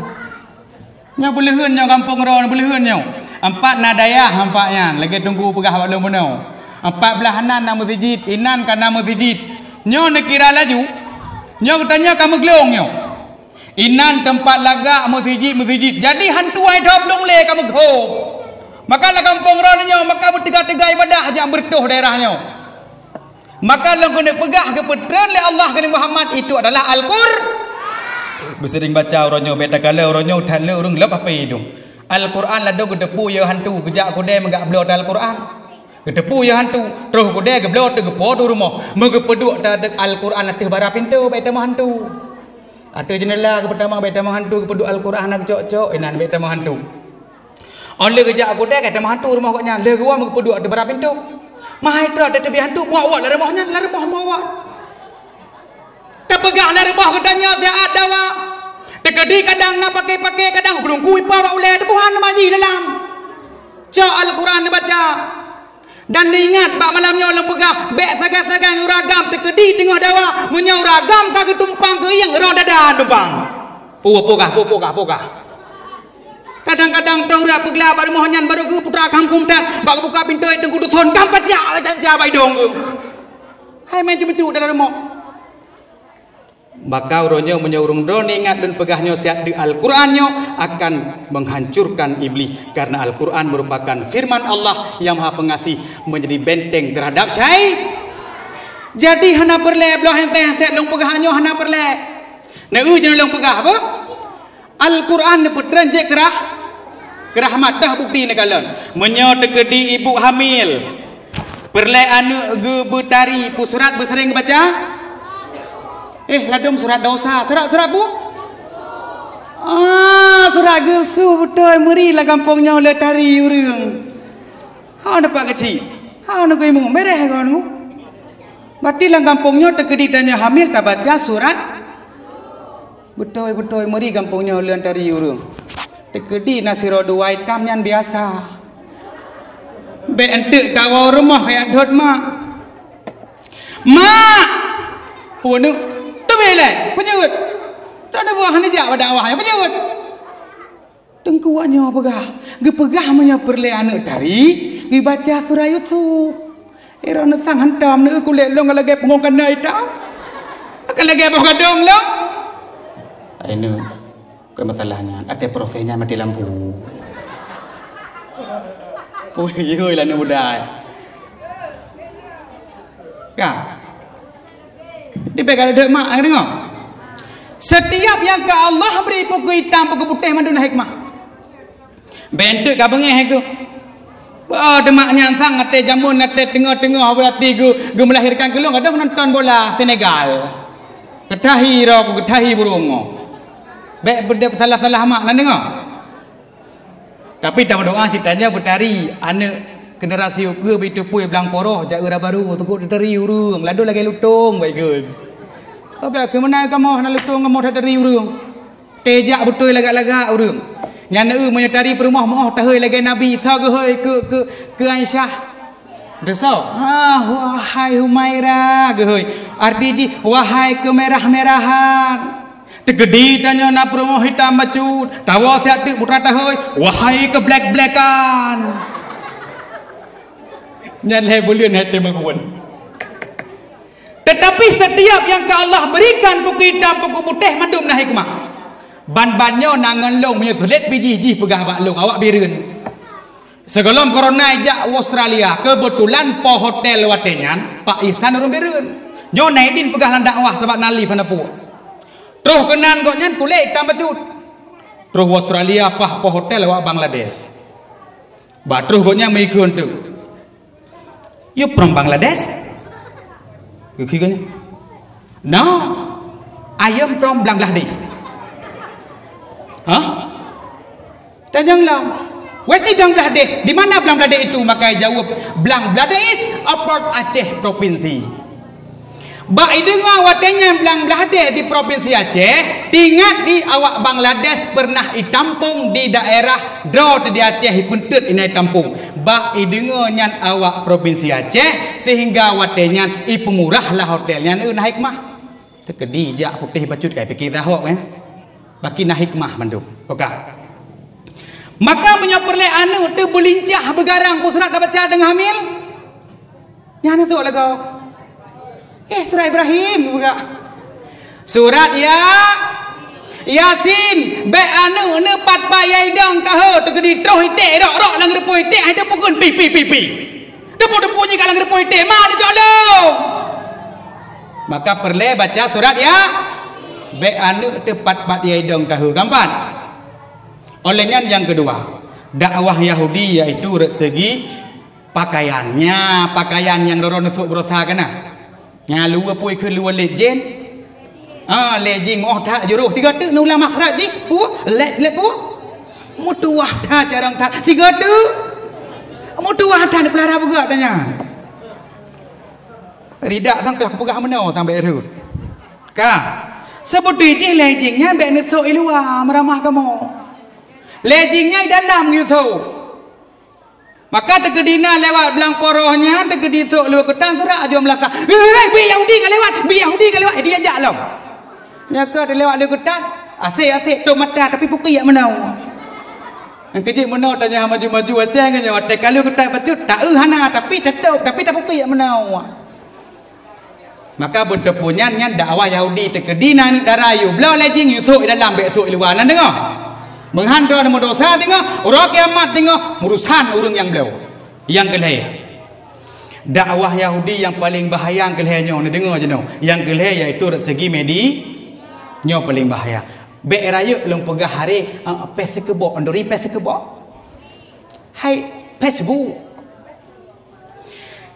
Nyoe beuleuheun nyoe gampông droe beuleuheun nyoe. Empat na dayah empat nyan, lagèe teungku peugah bak lôn bunoe. Empat blaih nan na meuseujid, inan ka na meuseujid. Nyoe neukira laju. Nyoe geutanyoe ka meuglông nyoe. Inan teumpat lagak meuseujid-meuseujid. Jadi hantu hai droe blông lé ka meughop. Maka lam gampông droeneuh nyoe maka beuteuga-teuga ibadah jak beureutoh daerah nyoe. Maka lôn keuneuk peugah geupeutreun lé Allah keu Nabi Muhammad itu adalah Al-Qur-, beuseuring baca uroe nyoe, bèk takalon uroe nyoe that le ureueng lop H P idong. Al-Qur'an ladôm geuteupeu yôh hantu, geujak kudèe meugak bloe teuh Al-Qur'an. Geuteupeu yôh hantu, troh kudèe geubloe teuh geupo teuh rumoh, meugeupeuduek teuh Al-Qur'an ateueh bara pintoe bèk tamong hantu. Ateueh jeundela geupeutama bèk tamong hantu, geupeuduek Al-Qur'an hana geucok-cok, inan bèk tamong hantu. Óh lheueh geujak kudèe ka tamong hantu rumoh gobnyan, lheueh geuwoe meugeupeuduek ateueh bara pintoe. Meuhai troh teubiet hantu, muak-uak lam rumoh nyan, lam rumoh muak-uak. Tapeugah lam rumoh geutanyoe siat dawa. Teukeudi kadang na paké-paké, kadang gulong kui pa bak ulèe teubuhan maji dalam. Cok Al-Qur'an neubaca. Dan neuingat bak malam nyoe lôn peugah, bèk sagai-sagai ureueng agam teukeudi teungoh dawa, meunyoe ureueng agam ka geutumpang keu ieng, roh dada tumpang. Pu-, pugah, pu-, pugah, pugah. Kadang-kadang troh ureueng peuglah bak rumoh nyan barô geuh putra kampung that, bak geubuka pintoe teungku duson, kam paciak, paciak bak idong geuh. Hai meucue-meucue dalam rumoh. Maka uroe nyoe meunyoe ureueng droeneuh ingat lôn peugah nyoe siat deuk Al-Qur'an nyoe akan menghancurkan iblih, karena Al-Qur'an merupakan firman Allah yang Maha Pengasih, menjadi benteng terhadap syai-, jadi hana peureulèe bloe henteng-henteng lôn peugah nyoe hana peureulèe. Neu jeuet lôn peugah apa? Al-Qur'an neupeutreun jeuet keurah-, Keurahmat teuh bukeuti neukalon. Meunyoe teukeudi ibu hamil, peureulée aneuëk geuh beutari, peue surat beuseuréng geubaca? Eh, ladôm surat dosa. Surat, surat peue? Ah, surat geusu beutôi meuri lam gampông nyoe le tari ureuëng. Ha, nampak keuchik. Ha, nunggu imu, mereh kau nunggu. Berarti lam gampông nyoe teukeudi tanyoe hamil tabaca surat. Beutôi-beutôi meuri gampông nyoe leuntari ureuëng. Teukeudi na sidroe dua itam nyan biasa. Bék enteuk tawoe rumoh jak dot mak. Mak! Peue neuk? Teubiet lé, peujeuet. Dak neubuah neujak bak dakwah nyan, peujeuet. Teungku awak nyoe peugah, geupeugah meunyoe peureulée aneuëk tari, geubaca surah Yusuf. Eh, droeneuh sang hantom, neueu kulét lôn ka lagée punggong kana itam. Ka lagée boh gadong lôn. Ai neuëk, kon masalah nyan, até proses nyan maté lampu. Ui, yoi lah neuëk muda. Ka. Di pih ka deuek mak, deungoe. Setiap nyang ka Allah bri, pukui itam, pukui putéh, mandum na hikmah. Bék enteuk ka beungéh keuh. Oh, teumak nyan sang até jameun, até teungoh-teungoh, berarti geu-, geumeulahirkan keu lôn, gadôh nonton bola Senegal. Geutahi droe, geutahi burông. Bék beudeb salah-salah mak, na deungoe. Tapi tameudoa sitanyoe beutari, aneuëk generasi ukeue beuteupeue blang poroh, jak ura barô, teukuk teutari ureuëng, ladôm lagée lutông, baikon. Tapi keumeunai kamoh na lutông kamoh teutari ureuëng. Tejak beutôi lagak-lagak ureuëng. Nyan eu meunyoe tari peurumoh meuoh tahôi lagée Nabi, soe geuhôi keu, keu, keu Aisyah? Dosa. Ah, wahai Humaira, geuhôi. Arti jih, wahai keumerah-merahan. Teukeudi tanyoe na peurumoh hitam bacut, tawoe siat teuk putra tahôi, wahai keublek-blekan. Nyan lhée buleuen hai teuma kuwon. Tetapi setiap yang ka Allah berikan, pukui itam, pukui putéh, mandum na hikmah. Ban-ban nyoe na ngon lôn, meunyoe sulet pih jih, jih peugah bak lôn, awak bireuen. Sigohlom corona ijak u Australia, keubeutulan po hotel watée nyan, Pak Ihsan ureuëng bireuen. Nyoe na idin peugah lam dakwah sabab na lift hana puwoe. Troh keunan gobnyan kulét itam bacut. Troh u Australia paih po hotel awak Bangladesh. Bah troh gobnyan meuikheun teuk. "You from Bangladesh?" Geukheun nyan. "No, I am from Bangladesh." Hah? Tanyong lom. "Where is Bangladesh? Di mana Bangladesh itu?" Maka jaweueb, "Bangladesh is a part Aceh provinsi." Bak ideungoe watée nyan Bangladesh di provinsi Aceh, teuingat di awak Bangladesh pernah itampong di daerah droe teuh di Aceh, ipeuntet inan itampong. Bak ideungoe nyan awak provinsi Aceh, sehingga watée nyan ipeumurah lah hotel nyan, eu na hikmah. Teukeudi jak putéh bacut kai pike tahok, eh. Baki na hikmah mandum. Oka. Maka meunyoe peureulée aneuëk teuh beulincah beugarang, peue surat tabaca teungoh hamil? Nyan neusok lagoe. Eh, surat Ibrahim buka. Surat ya, Yasin, bék aneuëk neupat-pat ya idong taho, teukeudi troh iték, rok-rok lam geureupoh iték, hai teupukon pi, pi, pi, pi. Teupuk-teupuk jih ka lam geureupoh iték, ma neucok lom. Maka peureulée baca surat ya, bék aneuëk teupat-pat ya idong taho. Keempat. Oleh nyan nyang keudua, dakwah Yahudi yaitu rot segi pakaian. Nya, pakaian nyang droe-droe neusok beurosa keunan. Nya luwa pui keu luwa lejeng. Ah, lejeng oh that jurôh. Sigoe teuk neuulang makhraj jih. Pu, le, le pu. Meutuwah that carông that. Sigoe teuk. Meutuwah that neupeulara beugöt tanyan. Ridak sampai aku peugah meunoe sampai rhot. Ka. Seubeutoe jih lejeng nyan bék neusok i luwa meuramah kamoe. Lejeng nyan i dalam neusok. Maka teukeudi na lewat blang poroh nyan, teukeudi sok lheueh keutan surat ajoe meulakah. "Weh, weh, weh, bie Yahudi ka lewat, bie Yahudi ka lewat." Jadi jak lom. Nyan ka teulewat lheueh keutan, asek-asek top mata tapi pukui jak meunoe. Nyang keujiek meunoe tanyoe maju-maju watée nyoe, watée ka lheueh keutan bacut, taeu hana tapi teutop, tapi tapukui jak meunoe. Maka beuteupeue nyan, nyan dakwah Yahudi teukeudi na aneuëk dara yue bloe lejeng, yue sok i dalam, bék sok i luwa. Na deungoe? Meuhan droe meudosa deungoe, uroe kiamat deungoe, meurusan ureuëng nyang bloe. Nyang keulhée. Dakwah Yahudi nyang paleng bahaya nyang keulhée nyoe, neudeungoe jinoe. Nyang keulhée yaitu dari segi medi, nyoe paleng bahaya. Bék rayeuk lôn peugah hari, ah, péh sikeubok, anduri péh sikeubok. Hai Facebook.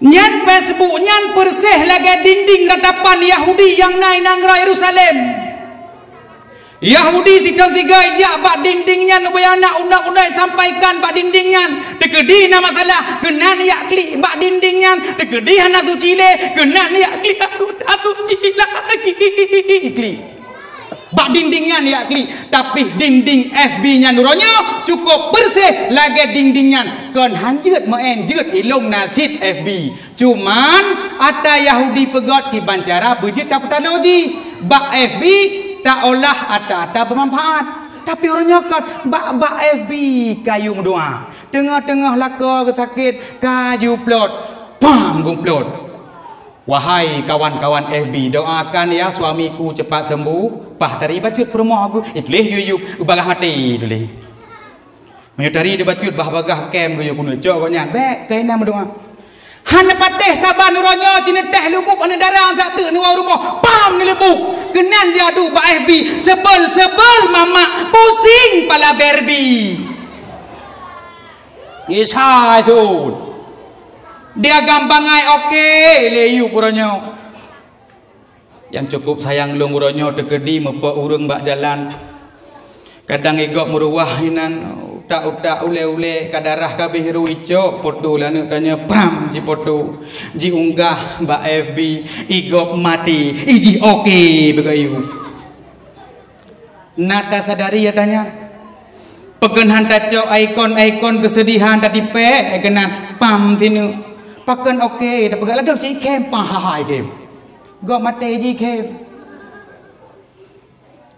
Nyan Facebook nyan persis lagèe dinding ratapan Yahudi nyang na i nanggroe Yerusalem. Yahudi sithôn sigoe jak bak dinding nyan, ubé na uneuk-uneuk sampaikan bak dinding nyan. Teukeudi na masalah, keunan jak klik bak dinding nyan. Teukeudi hana suci lé, keunan jak klik, aku tak suci lagi. Klik. Bak dinding nyan jak klik, tapi dinding F B nyan uroe nyoe cukup bersih lagèe dinding nyan. Kon han jeuet meu'en, jeuet ilôn na cit F B. Cuman ata Yahudi peugöt kiban cara beujeuet tapeutanoe jih. Bak F B taolah ata-ata beumanfaat. Tapi uroe nyoe kon bak, bak F B kayue meudoa. Teungoh-teungoh lakoe sakét, ka jiupload. Pam! Geuupload. Wahai kawan-kawan F B, doakan ya suamiku cepat sembuh. Pah tari bacut peurumoh aku. Ituléh yub-yub, ubagaih maté tuléh. Meunyoe tari dibacut bah bagaih kem geuyue keuneuk cok gobnyan. Bèk, keunan meudoa. Hana patéh saban uroe nyoe ci neuteh lubuk aneuk dara sak teuk neuwoe rumoh. Pam! Neuleubuk. Keunan jiadu bak F B. Sebel-sebel mamak pusing pala Barbie. Isa itu. Dia gampang ai oke, lé yub uroe nyoe. Nyang cukup sayang lôn uroe nyoe teukeudi meupok ureueng bak jalan. Kadang i gob meuruwah inan, utak-utak, ulèe-ulèe, ka darah ka beuhiru icok, poto lé aneuk tanyoe, pram, jipoto, jiunggah bak F B, i gob maté, i jih oke, beugayue. Na tasadari ata nyan? Pakon han tacok ikon-ikon keusedihan tatipèk keunan pam sineuk? Pakon oke tapeugah ladôm si ikhèm pah hai khèm? Gob maté jih khèm.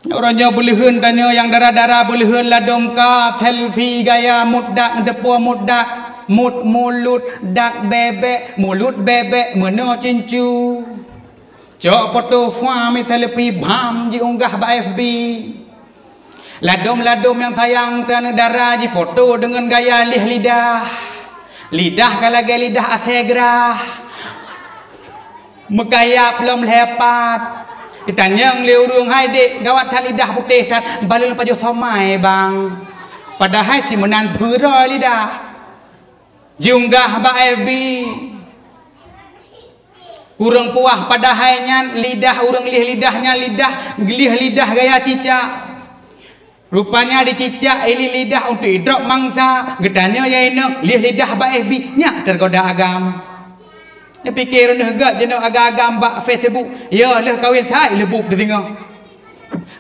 Uroe nyoe beuleuheun tanyoe nyang dara-dara beuleuheun ladôm ka selfie gaya meudak deupô meudak mut mulut dak bèbèk mulut bèbèk meunoe cincu. Cok poto fua miseue leupie bam jiunggah bak F B. Ladôm-ladôm nyang sayang keu aneuk dara jipoto deungon gaya lieh lidah. Lidah ka lagèe lidah asèe grah. Meukayap lom lhèe pat. Jitanyong lé ureueng, "Hai dek, gawat that lidah putéh that, balèe lôn pajoh somai bang." Padahai si meunan beuroi lidah. Jiunggah bak F B. Kureueng puah padahai nyan lidah ureueng lieh lidah nyan lidah, lieh lidah gaya cicak. Rupanya dicicak i lieh lidah untuk idrop mangsa, geutanyoe ya inong lieh lidah bak F B nyak teugoda agam. Neupike neuh gèt jinoe agam-agam bak Facebook, ya lheueh kawen sai leubub teusingoh.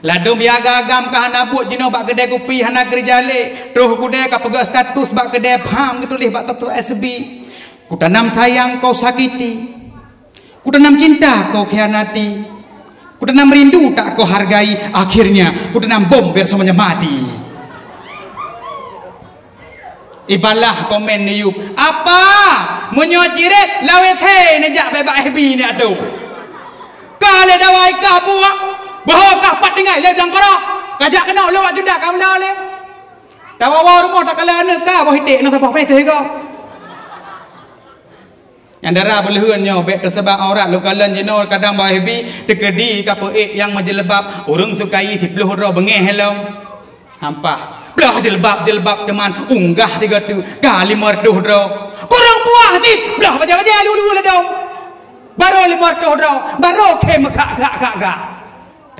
Ladôm ya agam-agam ka hana buet jinoe bak keudè kupi hana keureuja lé, troh keudè ka peugah status bak keudè pham geutuléh bak status F B. Kutanam sayang kau sakiti, kutanam cinta kau khianati, kutanam rindu tak kau hargai, akhirnya kutanam bom biar semuanya mati. Ibalah komen neuyub, "Apa? Meunyoe cirét, lawét he neujak bak F B ni atau? Ka lé dawai kah buak, bahwa kah pat tinggai lé blang kara, kajak keunoe lewat judak ka meuna lé. Tawoe-woe rumoh takalon aneuk ka boh iték na saboh pèseh gob." Nyang dara beuleuheun nyoe bèk teuseubab aurat lôn kalon jinoe kadang bak F B teukeudi ka peuék nyang meujeulbab ureueng sukai siploh droe beungèh lom. Hampah. Blah jeulbab-jeulbab teuma unggah sigoe teuk ka limong reutôh droe. Kureueng puah cit blah bajèe-bajèe lulu ladôm. Barô limong reutôh droe, barô khém meukhak-khak-khak-khak.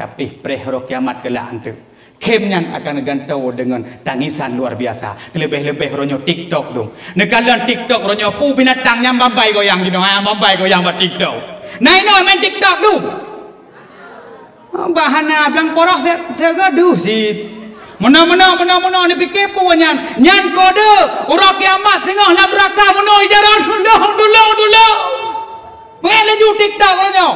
Tapi preh uroe kiamat keulak eunteuk. Khém nyan akan geugantoe deungon tangisan luar biasa. Leubeh-leubeh uroe nyoe TikTok dum. Neukalon TikTok uroe nyoe peue binatang nyang bambai goyang jinoe, ha, bambai goyang bak TikTok. Na inoe main TikTok dum. Bah hana blang poroh se-, sigoe duh cit. Meunoe, meunoe, meunoe, meunoe neupike peue nyan. Nyan kode uroe kiamat singoh lam neuraka meunoe jaroe dulo, dulo, dulo. Meu'en laju TikTok uroe nyoe.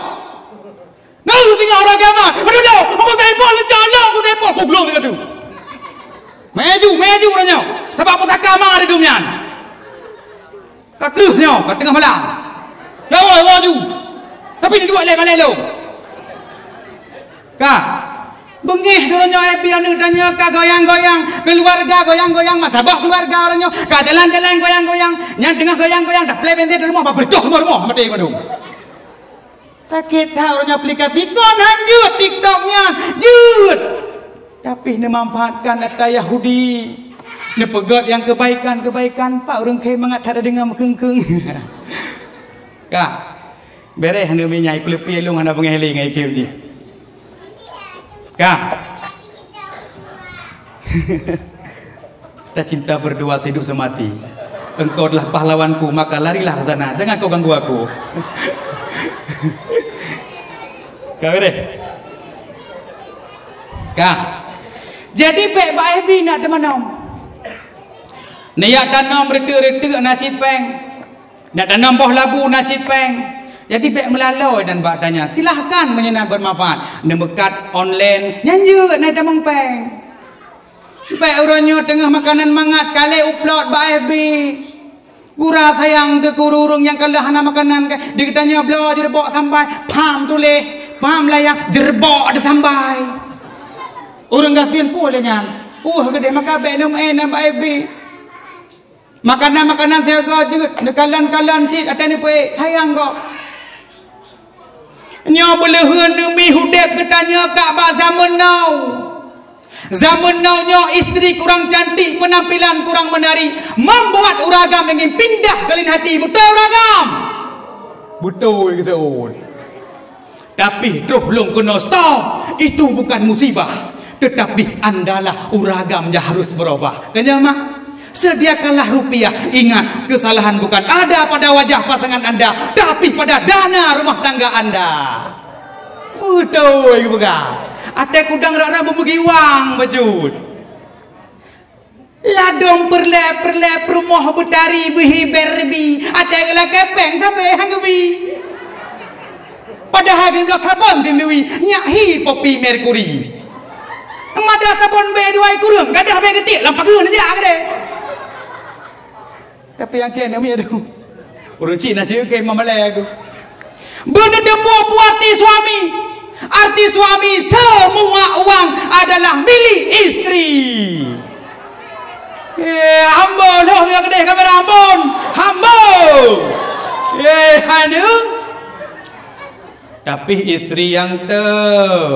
Nyoe singoh uroe kiamat. Aduh, aduh, aku telepon, insya Allah aku telepon. Goblok sigoe tu. Maju, maju uroe nyoe. Sabab pusaka ma di dunia nyan. Ka kreueh nyoe, ka teungoh malam. Lawa, lawa laju. Tapi ni dua lé malèe lom. Ka. Beungèh droe nyoe, eh, pian tanyoe ka goyang-goyang. Keuluwarga goyang-goyang, masa boh keuluwarga uroe nyoe. Ka jalan-jalan goyang-goyang. Nyan teungoh goyang-goyang, taplè bènsen di rumoh, babeutoh rumoh-rumoh, maté mandum. Sakét that uroe nyoe aplikasi kon han jeuet TikTok nyan, jeuet. Tapi neumanfaatkan ata Yahudi. Neupeugét nyang keubaikan-keubaikan, pat ureuëng kayém mangat that tadeungoe meukeung-keung. Ka. Béréh neuminyai peuleupi lôn hana beungéh lé ngon ié jih. Ka. Tacinta berdua sehidup semati. Engkau adalah pahlawanku, maka larilah ke sana. Jangan kau ganggu aku. Ka béréh. Ka. Jadi bék bak F B nak teumanom. Neujak tanom reuteuek-reuteuek na cit péng. Nak tanom boh labu na cit péng. Jadi bék meulalôi dan bak tanyan. Silahkan meunyoe na bermanfaat. Neumeukat online, nyan jeuet na tamong péng. Bék uroe nyoe teungoh makanan mangat ka lé upload bak F B. Gura sayang teuh keu ureuëng nyang ka lheueh hana makanan ka. Di geutanyoe bloe jeurebok sambai, pham tuléh, pham layang, jeurebok teuh sambai. Ureuëng gasien peue lé nyan. Uh, geudeh maka bék lom eh na bak F B. Makanan-makanan siaga jeuet, neukalon-kalon cit, até neupeuék, sayang gob. Nyoe beuleuheun neumi udeb geutanyoe ka bak zaman now. Zaman now nyoe istri kurang cantik, penampilan kurang menarik, membuat ureuëng agam ingin pindah ke lain hati. Beutôi ureuëng agam? Beutôi, geuseuôt. Tapi troh lôn keunoe stop, itu bukan musibah, tetapi andalah ureuëng agam nyang harus berubah. Keunyan mak, sediakanlah rupiah. Ingat, kesalahan bukan ada pada wajah pasangan anda, tapi pada dana rumah tangga anda. Beutôi geupeugah. Até kudang rara beumeugiwang bacut. Ladôm peureulée-peureulée peurumoh beutari beuhi Barbie, até geulakée péng sabe han geubi. Padahai di bloe sabon sindui nyak hi Poppy Mercury. Mada sabon bé dua kureueng, gadah bé geutiek lam pageue neujak keudeh. Tapi nyang keu namiet tu. Ureuëng cit na cit keu mamalée tu. Beuneuteupeu peue arti suami. Arti suami, semua uang adalah milik istri. Eh, ambo loh nyoe keudeh kamera ambon. Ambo. Eh, hana. Tapi istri nyang teuh.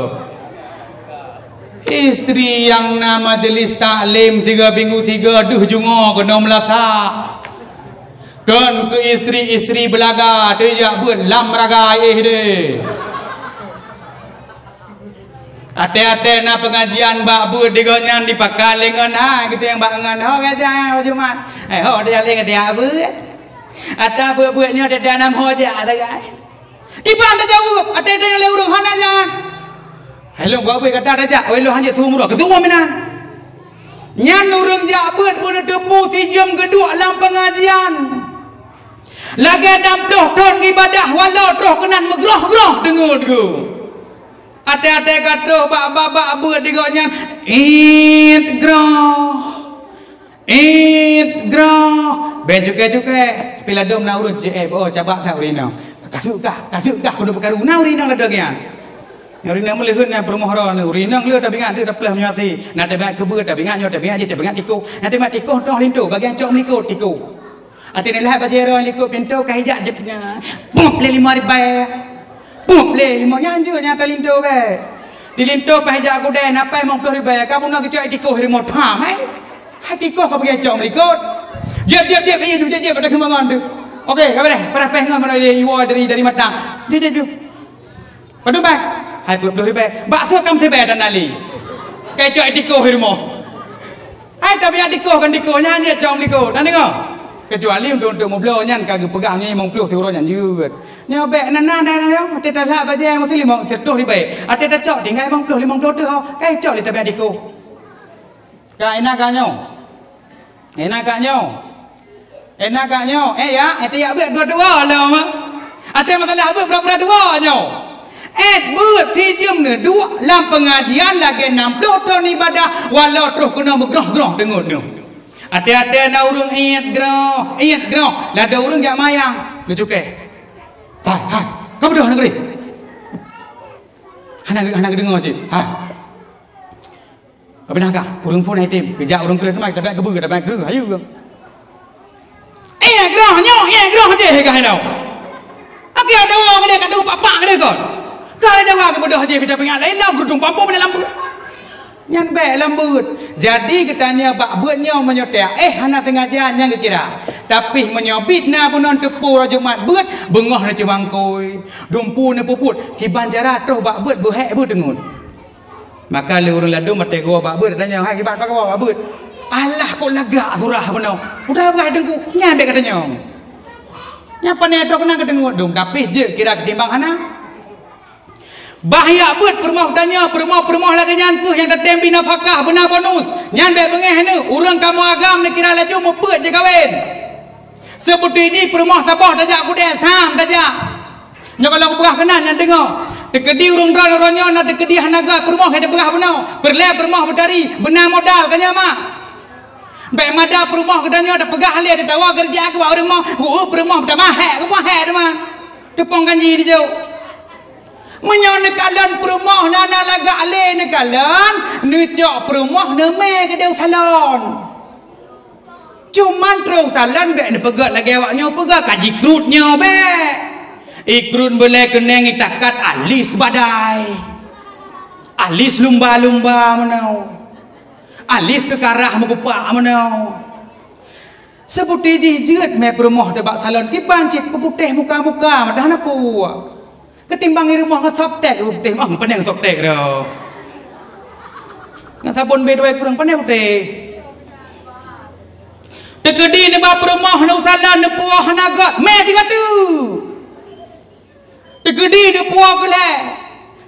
Istri nyang na majelis taklim siga minggu siga deuh jungo keunoe meulasah. Kon keu istri-istri beulaga teuh jak beuet lam ragai éh deh. Até-até na peungajian bak beuet di gobnyan dipakat lé ngon hai geutem bak ngon ho gata ho Jumat. Eh ho dia lé gata beuet. Ata beuet-beuet nyoe teutanam ho jak sagai. Kiban tajaweueb, até tanyong lé ureuëng hana nyan. Hai lôn gobnyan kata tajak, oi lôn hanjeuet su umroh, keu su umroh meunan. Nyan ureuëng jak beuet beuneuteupeu sijeuem geuduek lam peungajian. Lagée nam ploh thon ibadah walau troh keunan meugroh-groh deungon geuh. Até-até ka troh bak babah beuet di gobnyan, it groh. It groh. Bék cukai-cukai. Tapi ladôm na ureuëng C F, oh, cabak that ureuëng inong. Kasuk kah, kasuk kah, kudu peukaru. Na ureuëng inong ladôm nyan. Ureuëng inong meuleuheun nyan peurumoh droe ni. Ureuëng inong le tapi ingat tu dah peuleuh menyuasi. Na tapi ingat keubeue, tapi ingat nyoe, tapi ingat jih, tapi ingat tikoh. Na tapi ingat tikoh toh linto, bagian cok melikot tikoh. Até nilai bajée roh likot pintoe ka ijak jeuet nyan. Pop lé limong ribée. Pop lé limong nyan jeuet nyang talinto bék. Dilinto paih jak kudée napai limong ploh ribée. Ka bunoe geucok tikoh rimot pham, hai. Hai tikoh ka bagi cok melikot. Jeuet, jeuet, jeuet, iya, jeuet, jeuet, pada keumangan tu. Oke, ka beres. Parah paih ngon mana dia iwa dari, dari matang. Jeuet, jeuet, jeuet. Padum bai? Hai peuet ploh ribée. Bakso kam sibée dan nali. Kai cok tikoh di rumoh. Hai tabiat tikoh kan tikoh nyan jeuet cok tikoh. Tan deungoe? Kecuali untuk, untuk meubloe nyan ka geupeugah nyoe limong ploh siuroe nyan jeuet. Nyoe bék nan, nan, nan, nan, até talhak bajée meusi limong siratoh ribée. Até tacok tinggai limong ploh, limong ploh teuh ho. Kai cok lé tabiat tikoh. Ka ina ka nyoe. Ina ka nyoe. Ina ka nyoe. Eh ya, eh tiyak beuet dua-dua lom. Até masalah beuet pura-pura dua nyoe. Eh beuet sijeuem neuduek lam pengajian lagée nam ploh thon ibadah walau troh keunoe meugroh-groh deungon nyoe. Até-até na ureuëng iet groh, iet groh. Lada ureuëng jak mayang, geucukée. Hai, hai. Ka beudôh negeri. Hana, hana geudeungoe cit. Hai. Ka peudah kah? Ureuëng phon item. Geujak ureuëng kreueh teuma, tabiat keubeue, tabiat kreueh. Ayo. Eh, groh nyoe, eh, groh jih kah nyoe. Akhé dawa geude ka deuh papak geude kon. Ka ada dawa keu beudôh jih pita pingat laén lam geudong pampôh bak lam. Nyan bék lam beuet. Jadi geutanyoe bak beuet nyoe meunyoe teuéh hana seungaja nyang geukira. Tapi meunyoe bit na bunoe teupeu uroe Jumat beuet, beungoh neuceumangkôi, dumpeue neupeubuet, kiban cara troh bak beuet beuhék beuteungeut. Maka lé ureuëng ladôm watée geuwoe bak beuet, tanyong, "Hai kiban, pakon woe bak beuet?" "Alah, kok lagak surah bunoe." Udah bah deungku, nyan bék katanyong. Nyang pane troh keunan kadeungoe dum, tapi jeuet kira ketimbang hana. Bah jak beuet peurumoh geutanyoe, peurumoh-peurumoh lagée nyan kheueh nyang tatem bri nafakah beuna bonus. Nyan bék beungéh neuh, ureuëng kamoe agam neukira laju meupeuet jikawen. Seupeuti jih peurumoh saboh tajak kudée, sam tajak. Nyoe ka lôn peugah keunan nyang deungoe. Teukeudi ureuëng droe uroe nyoe na teukeudi hana göt peurumoh nyang teupeugah bunoe. Peureulée peurumoh beutari, beuna modal ka nyan mak. Bék mada peurumoh geutanyoe tapeugah lé, tatawa keureuja keu bak ureuëng moh, uh, peurumoh beutamah hék, keupeue hék teuma. Teupông ganji dijok. Meunyoe neukalon peurumoh na, na lagak lé neukalon, neucok peurumoh neumé keudeh salon. Cuman troh salon bék neupeugét lagée awak nyoe peugah ka jikrut nyoe bék. Ikrut beulée keuneng itakat alis badai. Alis lumba-lumba meunoe. Alis keukarah meukupak meunoe. Seupeuti jih jeuet mé peurumoh teuh bak salon kiban cit peuputéh muka-muka meudah na peue. Ketimbang i rumoh ngon soptek peuputéh, oh, peuneng soptek dah. Ngon sabon B dua kurang peuneng putéh. Teukeudi neuba peurumoh neu salon neupuwoh hana göt, mé tiga tu. Teukeudi neupuwoe keu lhée.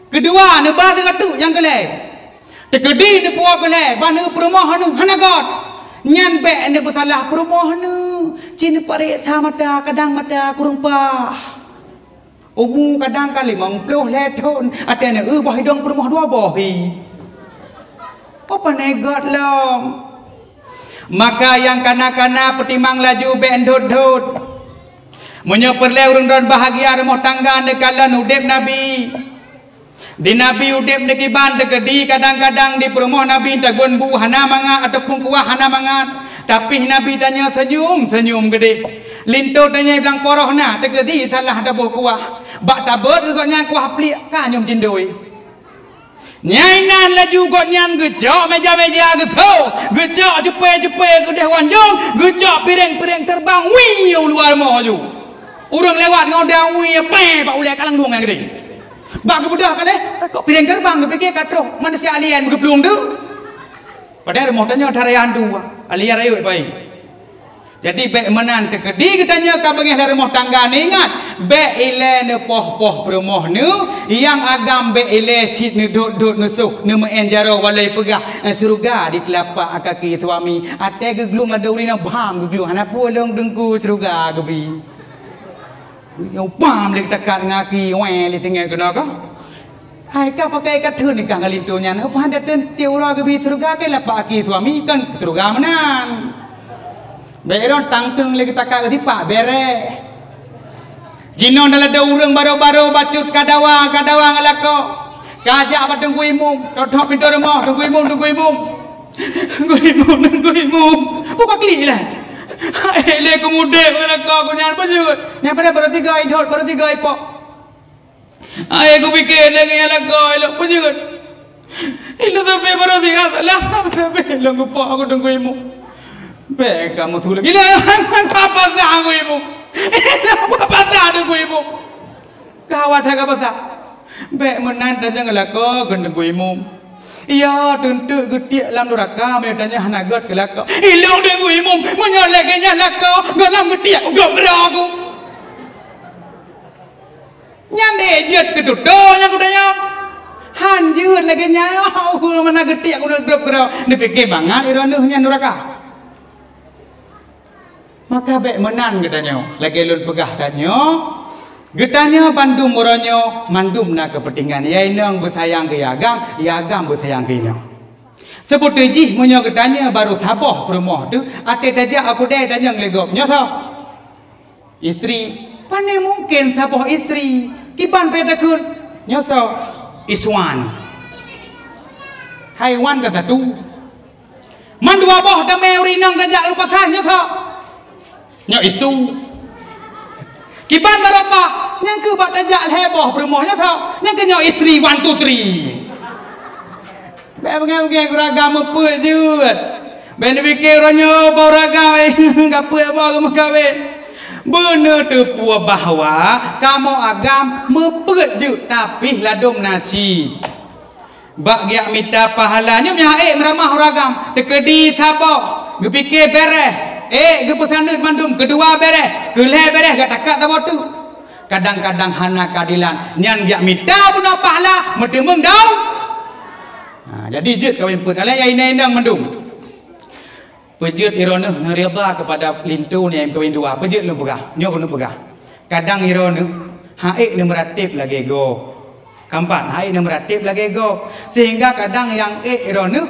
Keudua, neuba sigoe teuk nyang keu lhée. Teukeudi neupuwoe keu lhée, ban neupeureumoh aneuk hana göt. Nyan bék neupeusalah peureumoh neuh. Ci neupareksa mata, kadang mata kureueng paih. Umu kadang ka limong ploh lhée thon, até neueu boh idong peureumoh dua boh hi. Oh, pane göt lom. Maka nyang kana-kana peutimang laju bék ndhot-ndhot. Meunyoe peureulée ureuëng droen bahagia rumoh tangga neukalon udeb Nabi. Di Nabi udeb neukiban teukeudi kadang-kadang di peurumoh Nabi tagun bu hana mangat ataupun kuah hana mangat. Tapi Nabi tanyoe senyum-senyum geudeh. Linto tanyoe blang poroh na teukeudi salah taboh kuah. Bak tabot keu gobnyan kuah pliek ka nyum cindoi. Nyai nan laju gobnyan geucok meja-meja geusoe, geucok cupée-cupée keudeh wanjong, geucok piréng-piréng teureubang, wii, u luwa rumoh laju. Ureuëng lewat ngon udeb, wii, pée, bak ulée kalang dueng nyang geude. Bak geubeudôh ka lhée, kok piréng teureubang, geupike ka troh manusia alien geuplong tu. Padahai rumoh tanyoe that raya hantu, alien rayeuk pai. Jadi bék meunan teukeudi geutanyoe ka beungéh lam rumoh tangga neuingat, bék ilée neupoh-poh peurumoh neuh, nyang agam bék ilée cit neudot-dot neusoh, neumeu'en jaroe walai peugah, eh, syeuruga di teulapak kaki suami. Até geuglung ladôm ureuëng nyan bam geuglung, hana peue lôn teungku syeuruga geubi. Nyoe bam lé takat ngon aki, wée lé teungeut keunoe ka. Hai ka pakai ka theun nikah ngon linto nyan, oh, pahan datang tiep uroe geubi syeuruga keu lapak aki suami, kon syeuruga meunan. Bék droen tangkeung lé geutaka keu sipak, béreh. Jinoe na ladôm ureuëng barô-barô bacut ka dawa, ka dawa ngon lakoe. Ka jak bak Teungku Imum, thot-thot pintoe rumoh, "Teungku Imum, Teungku Imum." "Teungku Imum, Teungku Imum." Buka klik lah. Hai lé keumudeb ngon lakoe ku nyan, peue jeuet? Nyan padahai baroe sigoe idhot, baroe sigoe ipok. Hai kupike lagée nyan lakoe ilok, peue jeuet? Ilok sabe baroe sihat salah, sabe ilok geupok aku Teungku Imum. Bék kamoe sulek. Ilok apa sah Teungku Imum? Ilok apa sah Teungku Imum? Gawat hai ka basa. Bék meunan tanyoe ngon lakoe keu Teungku Imum. Iya, teunteuk geutiek lam nuraka meunyoe tanyoe hana göt keu lakoe. Ilong Teungku Imum, meunyoe lagée nyan lakoe, gohlom geutiek udeb keudroe aku. Nyan deh jeuet keu tutoe nyang kutanyoe. Han jeuet lagée nyan, oh, mana geutiek udeb keudroe. Neupike bangat droeneuh nyan nuraka. Maka bék meunan geutanyoe, lagée lôn peugah saat nyoe, geutanyoe bandum uroe nyoe mandum na keupeuntengan, ya inong beusayang keu ya agam, ya agam beusayang keu inong. Seubeutoe jih meunyoe geutanyoe barô saboh peurumoh teuh, até tajak u keudée tanyoe lé gob, nyoe soe? Istri. Pane mungken saboh istri, kiban payah takheun, nyoe soe? Iswan. Haiwan ka satu. Mandua boh tamé ureuëng inong tajak u pasah, nyoe soe? Nyoe istu. Kiban barô pah, nyang keuh bak tajak lhée boh peurumoh, nyoe soe? Nyang keuh nyoe istri one, two, three. Bèk beungèh-beungèh ureueng agam meupeuet jeuet. Bèk neupike uroe nyoe bak ureueng agam, eh, ka peuet boh geumeukawen. Beuneuteupeu bahwa kamoe agam meupeuet jeuet, tapi ladôm na cit. Bak geujak mita pahala nyoe meuhai ék meuramah ureueng agam, teukeudi saboh, geupike bèrèh, ék geupeusaneut mandum, keudua bèrèh, keulhèe bèrèh, gata kat saboh teuk. Kadang-kadang hana keuadilan, nyan geujak mita bunoe pahala, meuteumeung daun. Ha, jadi jeuet kawen peuet. Alah nyang inong-inong mandum. Peujeuet droeneuh neuridha keupada linto nyang kawen dua. Peujeuet lôn peugah. Nyoe keuneuk peugah. Kadang droeneuh han ék neumeuratéb lagèe gob. Keumpat, han ék neumeuratéb lagèe gob. Sehingga kadang nyang ék droeneuh,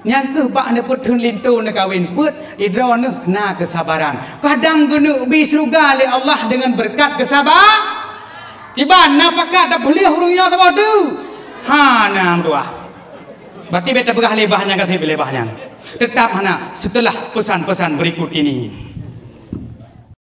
nyan keuh bak neupeutheun linto neukawen peuet, droeneuh na keusabaran. Kadang geuneuk bi syeuruga lé Allah deungon beureukat keusaba-, Kiban na pakat tapeuleueh ureueng nyoe saboh teuk? Hana meutuah. Berarti bèk tapeugah lé bah nyan, gaséh lé bah nyan. Teutap hana setelah pesan-pesan berikut ini.